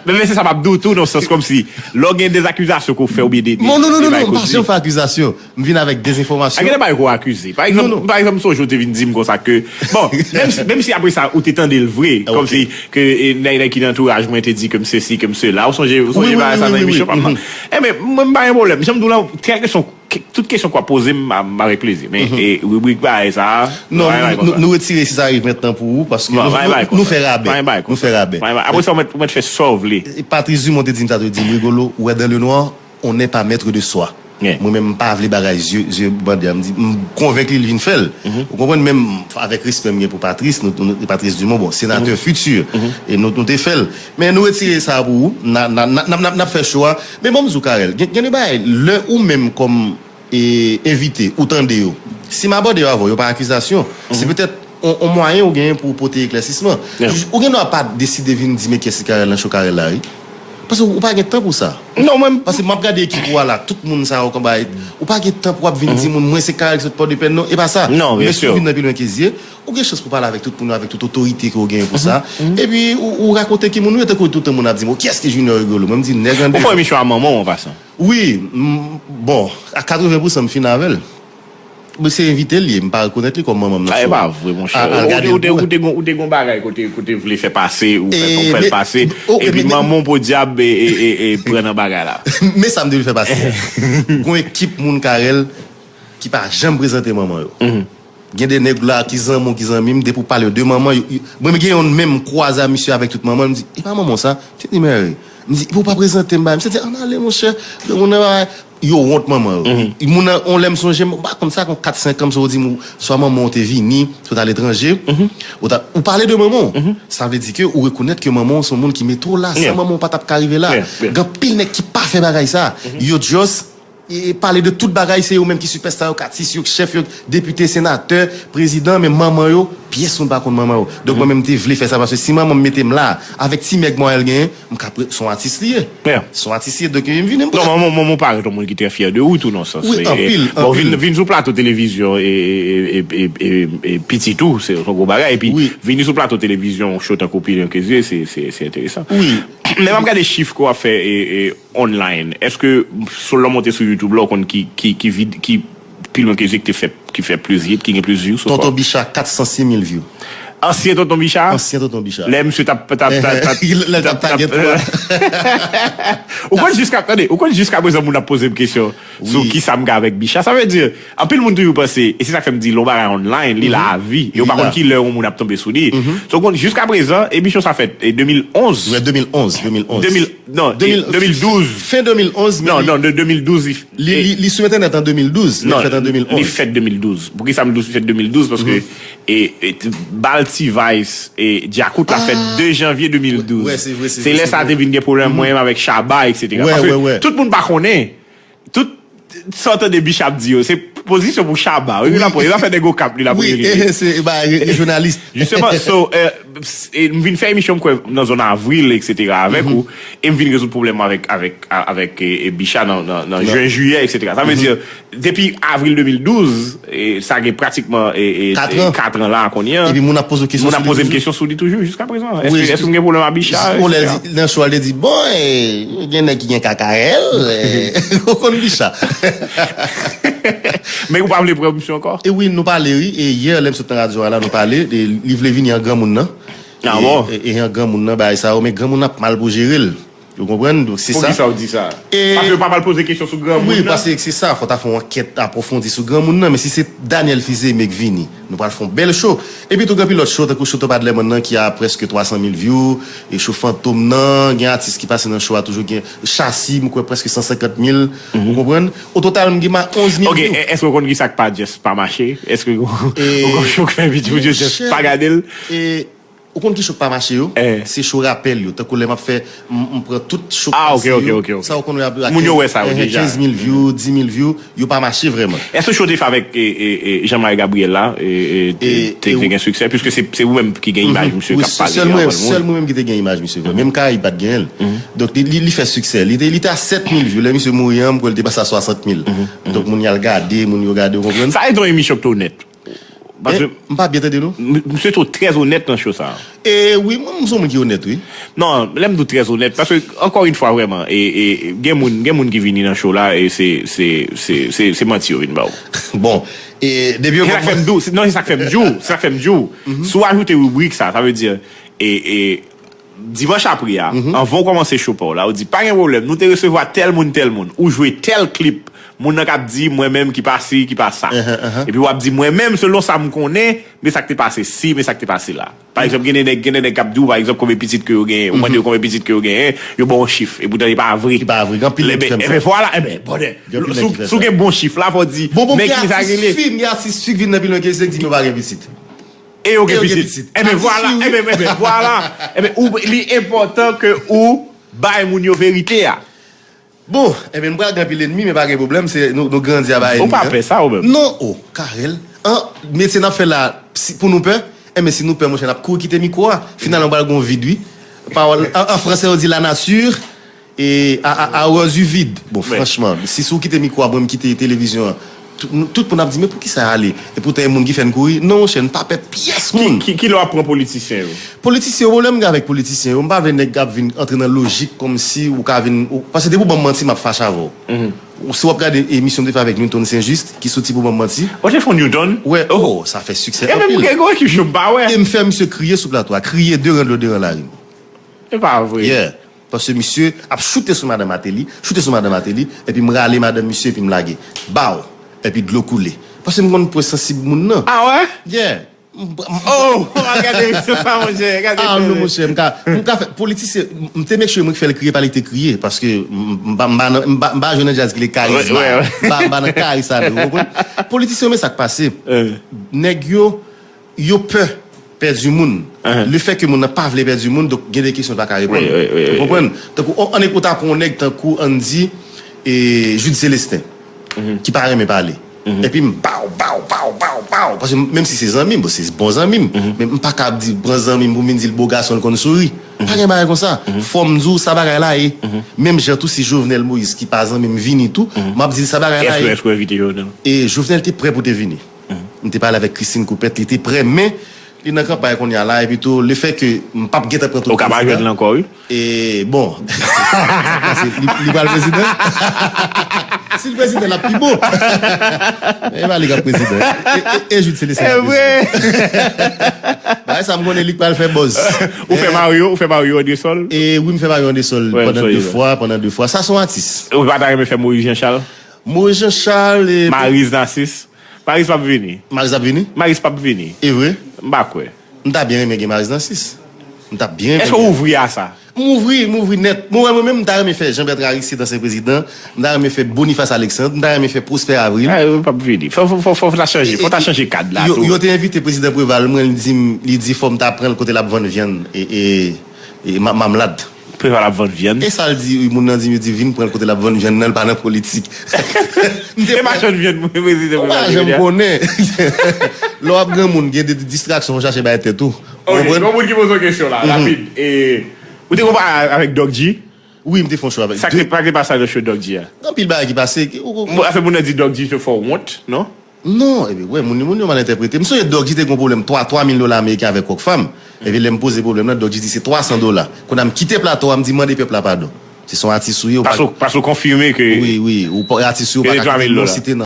Men, men se sa m ap di w tou, nan sans kòmsi, lè w gen de akizasyon ke w fè oubyen de, de, Non, non, non, de non, bagay non, m ke w pa di. Janm fè akizasyon. M vin avèk dezenfòmasyon. A gen de bagay ke w akize. Pa egzanp, Non, non. Pa egzanp, m sonje w te vin di m konsa ke, bon, menm si, menm si apre sa, ou te tande l vre, Ok. kòmsi ke, e, nèg, nèg ki nan antouraj mwen te di ke m sesi, ke m sela. Ou sonje, ou Wi, sonje wi, bagay wi, sa wi, nan wi, emisyon wi. pa m nan? Mhm. Enben, mwen, m pa gen pwoblèm. Jan m di w la, kèlkeswa Ke-, tout kesyon ke w ap poze m, m, m avèk plezi. Men, e, ribrik bagay sa a, Non, nou, nou, nou retire si sa rive mentnan pou ou, paske nou, nou, nou fè rabè. Nou fè rabè. Apre sa, ou mèt, ou mèt fè sa w vle. E Patrice Dumont te di m sa tou, li di m, Rigolo, ou wè dans le noir, on n'est pas maître de soi. Mwen menm, m pa vle bagay zye, zye bande a. M di, m konvenk li, li vin fè l. Ou konprann, menm avèk respè m gen pou Patrice, nou, nou, Patrice Dumont, bon, senatè fiti, e nou, nou te fè l. Men nou retire sa pou ou, n a, n a, n a, n a, n a, n ap fè cho a. Men bon, m di w, Carel, gen, gen de bagay, lè ou menm kòm e, envite, ou tande yo. Si m abòde yo avè w, yo pa akizasyon. Se petèt on, on mwayen ou genyen pou w pote eklèsisman. Ou gen dwa pa deside vin di, men kiyès ki Carel nan cho Carel la, wi. Paske ou pa gen tan pou sa. Non, mwen Paske m ap gade ekip ou a la, tout moun sa yo konba, ou pa gen tan pou w ap vin di moun, mwen se Carel ki sot Pòdepè, non, e pa sa. Non, Men si w vin nan Pifenk Ezye, ou gen chans pou pale avèk tout moun yo, avèk tout otorite ke w genyen pou sa. Epi ou, ou rakonte ki moun ou ye, tankou tout moun ap di m, kiyès ki Junior Rigolo? Mwen m di, nèg an Ou fè emisyon a manman w an pasan. Wi, m, bon, a katreven pou san m fin avè l. Mwen se envite l ye, m pa rekonèt li kòm manman m nan show. Sa e pa vre, monchè. Ou te, ou te, ou te gon, ou te gon bagay kote, kote vle fè pase, ou fè, ou fè l pase. Epi manman w podyab e, e, e, e pran nan bagay la. Men sa m te vle fè pase a. Gon ekip moun Carel ki pa janm prezante manman yo. Gen de nèg la ki zanmi w, ki zanmi m, depi w pale yo de manman, yo, yo, mwen gen youn menm m kwaze a misye avèk tout manman l, m di, e pa manman w sa? Misye di, mèri. M di, epi w pa prezante m ba misye, di, ann ale, monchè, granmoun nan, yo wont manman yo. Moun nan, on lè m sonje, m pa konn sa, kon kat senk an, m sot di m, swa manman w te vini, sot aletranje, ou ta, ou pale de manman w. Sa vle di ke ou rekonèt ke manman w se yon moun ki mete w la, san manman w pa t ap ka rive la. Gen anpil nèg ki pa fè bagay sa. Yo just e, e pale de tout bagay, se yo menm ki sipèsta yo, k atis yo, k chèf yo, depite, senatè, prezidan, men manman yo, pyès moun pa konn manman yo. Donk, mwen menm, m te vle fè sa, paske si manman m mete m la, avèk ti mèg mwen l genyen, m ka pre-, se yon atis li ye. Se yon atis li ye, donk, m vini, m Non, manman, manman w parèt yon moun ki trè fyè de ou, tou, nan sans. Wi, e, anpil, bon, anpil. Vin, vin sou plato televizyon, e, e, e, e, e, e, e pitit ou, se, se yon gwo bagay. Epi, vini sou plato televizyon, yon show tankou Pifenk Ezye, se, se, se enteresan. Wi. Men m ap gade chif ke w ap fè, e, e, online. Èske sou lè w monte sou YouTube la, ou konn ki, ki, ki vid-, ki Pifenk Ezye ki te fè, ki fè plis hit, ki gen plis view so far? Tonton Bicha, kat san sis mil view. Ansyen Tonton Bicha? Ansyen Tonton Bicha. Lè misye t ap, t ap, t ap, t ap, Lè l t ap t ap, tagèt, t ap, Ou konn jiska, tande, ou konn jiska prezan moun ap poze m kesyon sou Wi. Kisa m gen avèk Bicha. Sa vle di, anpil moun toujou panse, e se sa k fè m di, lè yon bagay online, li lavi. Yo pa konn ki lè yon moun ap tonbe sou li. So, ou konn, jiska prezan, emisyon sa fèt, e de mil onz. Wi, de mil onz, de mil onz. De mil, non, de mil, e, de mil douz. Fen de mil onz, men Non, li non, de de mil douz, li f-, Li, e li, li sou entènèt an de mil douz, men Non, fèt an de mil onz. Li fèt de mil douz. Poukisa m di w li fèt de mil douz? Paske, e, e, t-, bal T-Vice e Djakout la fèt de janvye de mil douz. Wè, se vre, se vre, se vre. Se lè sa te vin gen pwoblèm mwen menm avèk Shabba, etsetera. Wè, wè, wè. Paske tout moun pa konnen. Tout sa w tande Bicha ap di yo, se pozisyon pou Shabba. Wi, wi, l ap pran, li pa fè nèg Okap, li l ap rele. Wi, e, se, e, ba, re-, rejyonalis. Jisteman, so, e, e, m vin fè emisyon, m kwè, nan zòn avril, etsetera, avèk ou, e m vin rezoud pwoblèm avèk, avèk, a-, avèk, e, e, Bicha nan, nan, nan jen, jiyè, etsetera. Sa vle di, depi avril de mil douz, e, sa gen pratikman, e, e, Kat e, an. Kat an la, kounye a. Epi moun ap poze w kesyon Moun ap sou li poze m toujou. Kesyon sou li toujou, jiska prezan. Èske, Wi, èske m gen pwoblèm ak Bicha, on lè etsetera. Di, nan show a, li te di, bon, e, gen nèg ki gen kakarèl, e, ou konn Bicha. Men ou pa vle pran misyon ankò? E wi, nou pale, wi. E yè, lè m sot nan radyo a la, nou pale. E li vle vini an granmoun nan. Ah bon? E, e, e an granmoun nan, bagay sa yo. Men granmoun nan ap mal pou jere l. Ou konprann? Donk, se sa. Poukisa w di sa? Paske yo pa pral poze kesyon sou granmoun nan. Wi, paske se sa. Fò ta fè yon ankèt apwofondi sou granmoun nan. Men si se Daniel Fils-Aimé k vini, nou pral fè yon bèl show. Epi tou, gen anpil lòt show, tankou show Topadleman nan ki a prèske twa san mil view. E show Fantom nan, gen atis ki pase nan show a toujou, gen Chasi, m kwè prèske san senkant mil. Ou konprann? O total, m gen ma onz mil view. Ok, èske w konn kisa k pa just pa mache? Èske w konn show k fè videyo pou yo just pa gade l? Ou konn ki show k pa mache yo? Se show rapèl yo. Tankou lè m ap fè, m pran tout show k pase yo. Sa ou konn wè ap kenz mil view, dis mil view, yo pa mache vrèman. Èske show te fè avèk Jean Marie Gabriel la te gen siksè? Piske se ou menm ki gen imaj misye k ap pale anvan l mouri. Sèl mwen menm ki te gen imaj misye vre. Menm Karayib pa t genyen l. Donk li fè siksè. Li te a sèt mil view. Lè misye mouri an, m kwè li te pase a swasant mil. Donk moun y al gade, moun yo gade, ou konprann? Sa rete yon emisyon k te onèt. Paske. M pa byen tande nou. Misye tou trè onèt nan show sa. E wi, mwen m se yon moun ki onèt wi. Non, lè m di w trè onèt, paske ankò yon fwa vrèman, e, e, gen moun, gen moun ki vini nan show la e se, se, se, se, se manti yo vin ba w. Bon, e depi yo. Se sa k fè m di w, non, se sa k fè m di w, se sa k fè m di w. Si w ajoute ribrik sa, sa vle di, e, e, Dimanch apre a, anvan w kòmanse show pa w la, ou di, pa gen pwoblèm, nou te resevwa tèl moun, tèl moun, ou jwe tèl klip, moun nan k ap di, mwen menm ki pa si, ki pa sa. Epi w ap di, mwen menm, selon sa m konnen, men sa k te pase si, men sa k te pase la. Pa egzanp, gen de nèg, gen de nèg k ap di w, pa egzanp, konbyen pitit ke yo genyen, ou mande yo konbyen pitit ke yo genyen, yo ba w yon chif, epoutan li pa vre. Li pa vre, gen anpil nèg ki fè m sa. Enben, vwala, enben, bòdè, si w gen bon chif la, fò w di, men ki sa rele. Bon, bon, gen atis fi, gen atis fi k vin nan pi lwen ke se k di m yo pa gen pitit. E yo gen pitit. Enben vwala, enben, enben vwala. Enben, ou, li enpòtan ke ou bay moun yo verite a. Bon, enben, m pral gen anpil enmi, men pa gen pwoblèm, se nou, nou grandi a bay enmi. Ou pa pè sa ou menm? Non, o, Carel. An, metye n ap fè la, si, pou nou pè? Enben, si nou pè, monchè, n ap kouri kite mikwo a. Finalman, pral gen yon vid, wi. Pawòl, an, an fransè, yo di la nature. E a, a, a horreur du vide. Bon, franchman, si, si w kite mikwo a, mwen m kite televizyon an, tout, nou, tout moun ap di, men poukisa y ale? Epoutan, e moun ki fè n kouri. Non, monchè, n pa pè pyès moun. Ki, ki, ki lè w ap pran politisyen yo? Politisyen yo, pwoblèm m gen avèk politisyen yo, m pa vle nèg k ap vin antre nan lojik kòmsi ou ka vin, ou, paske depi w ban m manti, m ap fache avè w. Si w ap gade emisyon m te fè avèk Newton Saint Juste, ki soti pou ban m manti. Ou te fè yon Newton? Wè, oh, sa fè siksè anpil. E menm gen gwo ekip yo m pa wè. E m fè misye kriye sou plato a, kriye de randlo de ran lari m. E pa vre. Yeah. Paske misye ap choute sou madan Martelly, choute sou madan Martelly, epi m rale madan misye epi m lage. Baw! Epi dlo koule. Paske m konn pwen sansib moun nan. Ah wè? Yeah. Oh, gade misye sa, monchè. Gade. Ah non, monchè, m ka, m ka fè politisyen, m te make sure mwen k fè l kriye, pa li te kriye, paske m, m, m pa, m pa nan, m pa, m pa jwe nan djaz ki le karizma. M pa, m pa nan karizma, ou konprann? Politisyen yo, men sa k pase. Nèg yo, yo pè pèdi moun. Le fè ke moun nan pa vle pèdi moun, donk gen de kesyon l pa ka reponn. Ou konprann? Tankou, ann, ou ta pran yon nèg tankou, ann di, e, Jude Célestin, ki pa renmen pale. Epi m baw, baw, baw, baw, baw. Paske menm si se zanmi m, bon, se bon zanmi m, men m pa ka ap di, pran zanmi m pou m vin di l bo gason, l konn souri. Pa gen bagay konsa. Fò m di w sa bagay la ye. Menm jan tou, si Jovenel Moïse, ki pa zanmi m, vini tou, m ap di l sa bagay la ye. Èske w envite Jovenel? E Jovenel te prè pou te vini. M te pale avèk Christine Coupet, li te prè, men li nan kanpay kounye a la, epi tou, lefètke m p ap gentan pran tout prezidan. Ou ka pa jwenn l ankò, wi. E, bon, li, li pral prezidan. Si l prezidan, l ap pi bon. E pa li k ap prezidan. E, e, e Jude Célestin k ap prezidan. Bagay sa, m konnen li k pral fè buzz. Ou fè Mario, ou fè Mario Andrésol? E wi, m fè Mario Andrésol pandan de fwa, pandan de fwa. Sa se yon atis. Ou pa ta renmen fè Moïse Jean Charles? Moïse Jean Charles e Maryse Narcisse. Maryse p ap vini. Maryse ap vini? Maryse p ap vini. E vre? M pa kwè. M ta byen renmen gen Maryse Narcisse. M ta byen renmen. Èske w ouvri a sa? M ouvri, m ouvri nèt. Mwen, mwen menm, m ta renmen fè Jean Bertrand Aristide ansyen prezidan. M ta renmen fè Boniface Alexandre. M ta renmen fè Prosper Avril. Ah, yo p ap vini. Fò, fò, fò, fò ta chanje. Fò ta chanje kad la tou. Yo te envite prezidan Préval, mwen, li di m, li di fò m ta pran l kote l ap vann vyann e, e, e ma-, mamlad. Preval ap vann vyann. E sa l di, wi, moun nan di m, yo di vin pran l kote l ap vann vyann nan, l pa nan politik. M te. E pa vann vyann, mwen, prezidan Preval. Ou pa janm konnen. Lè w ap granmoun, gen de distraksyon, fò w chache bay tèt ou. Ok, gen yon moun ki poze yon kesyon la, rapid. E, ou te konpare avèk Doc G? Wi, m te fè yon show avèk. Sa k te, sa k te pase nan show Doc G a? Gen anpil bagay ki pase. Afè moun nan di Doc G te fè w wont, non? Non, epi, wè, moun, moun yo mal entèprete. M sonje Doc G te gen yon pwoblèm twa, twa mil dola ameriken avèk Rockfam. Epi lè m poze pwoblèm nan, Doc G di se twa san dola. Kounye a m kite plato a, m di mande pèp la padon. Se son atis ou ye, ou pa. Paske w konfime ke. Wi, wi, ou pa, atis ou ye, ou pa ka kite non site nan.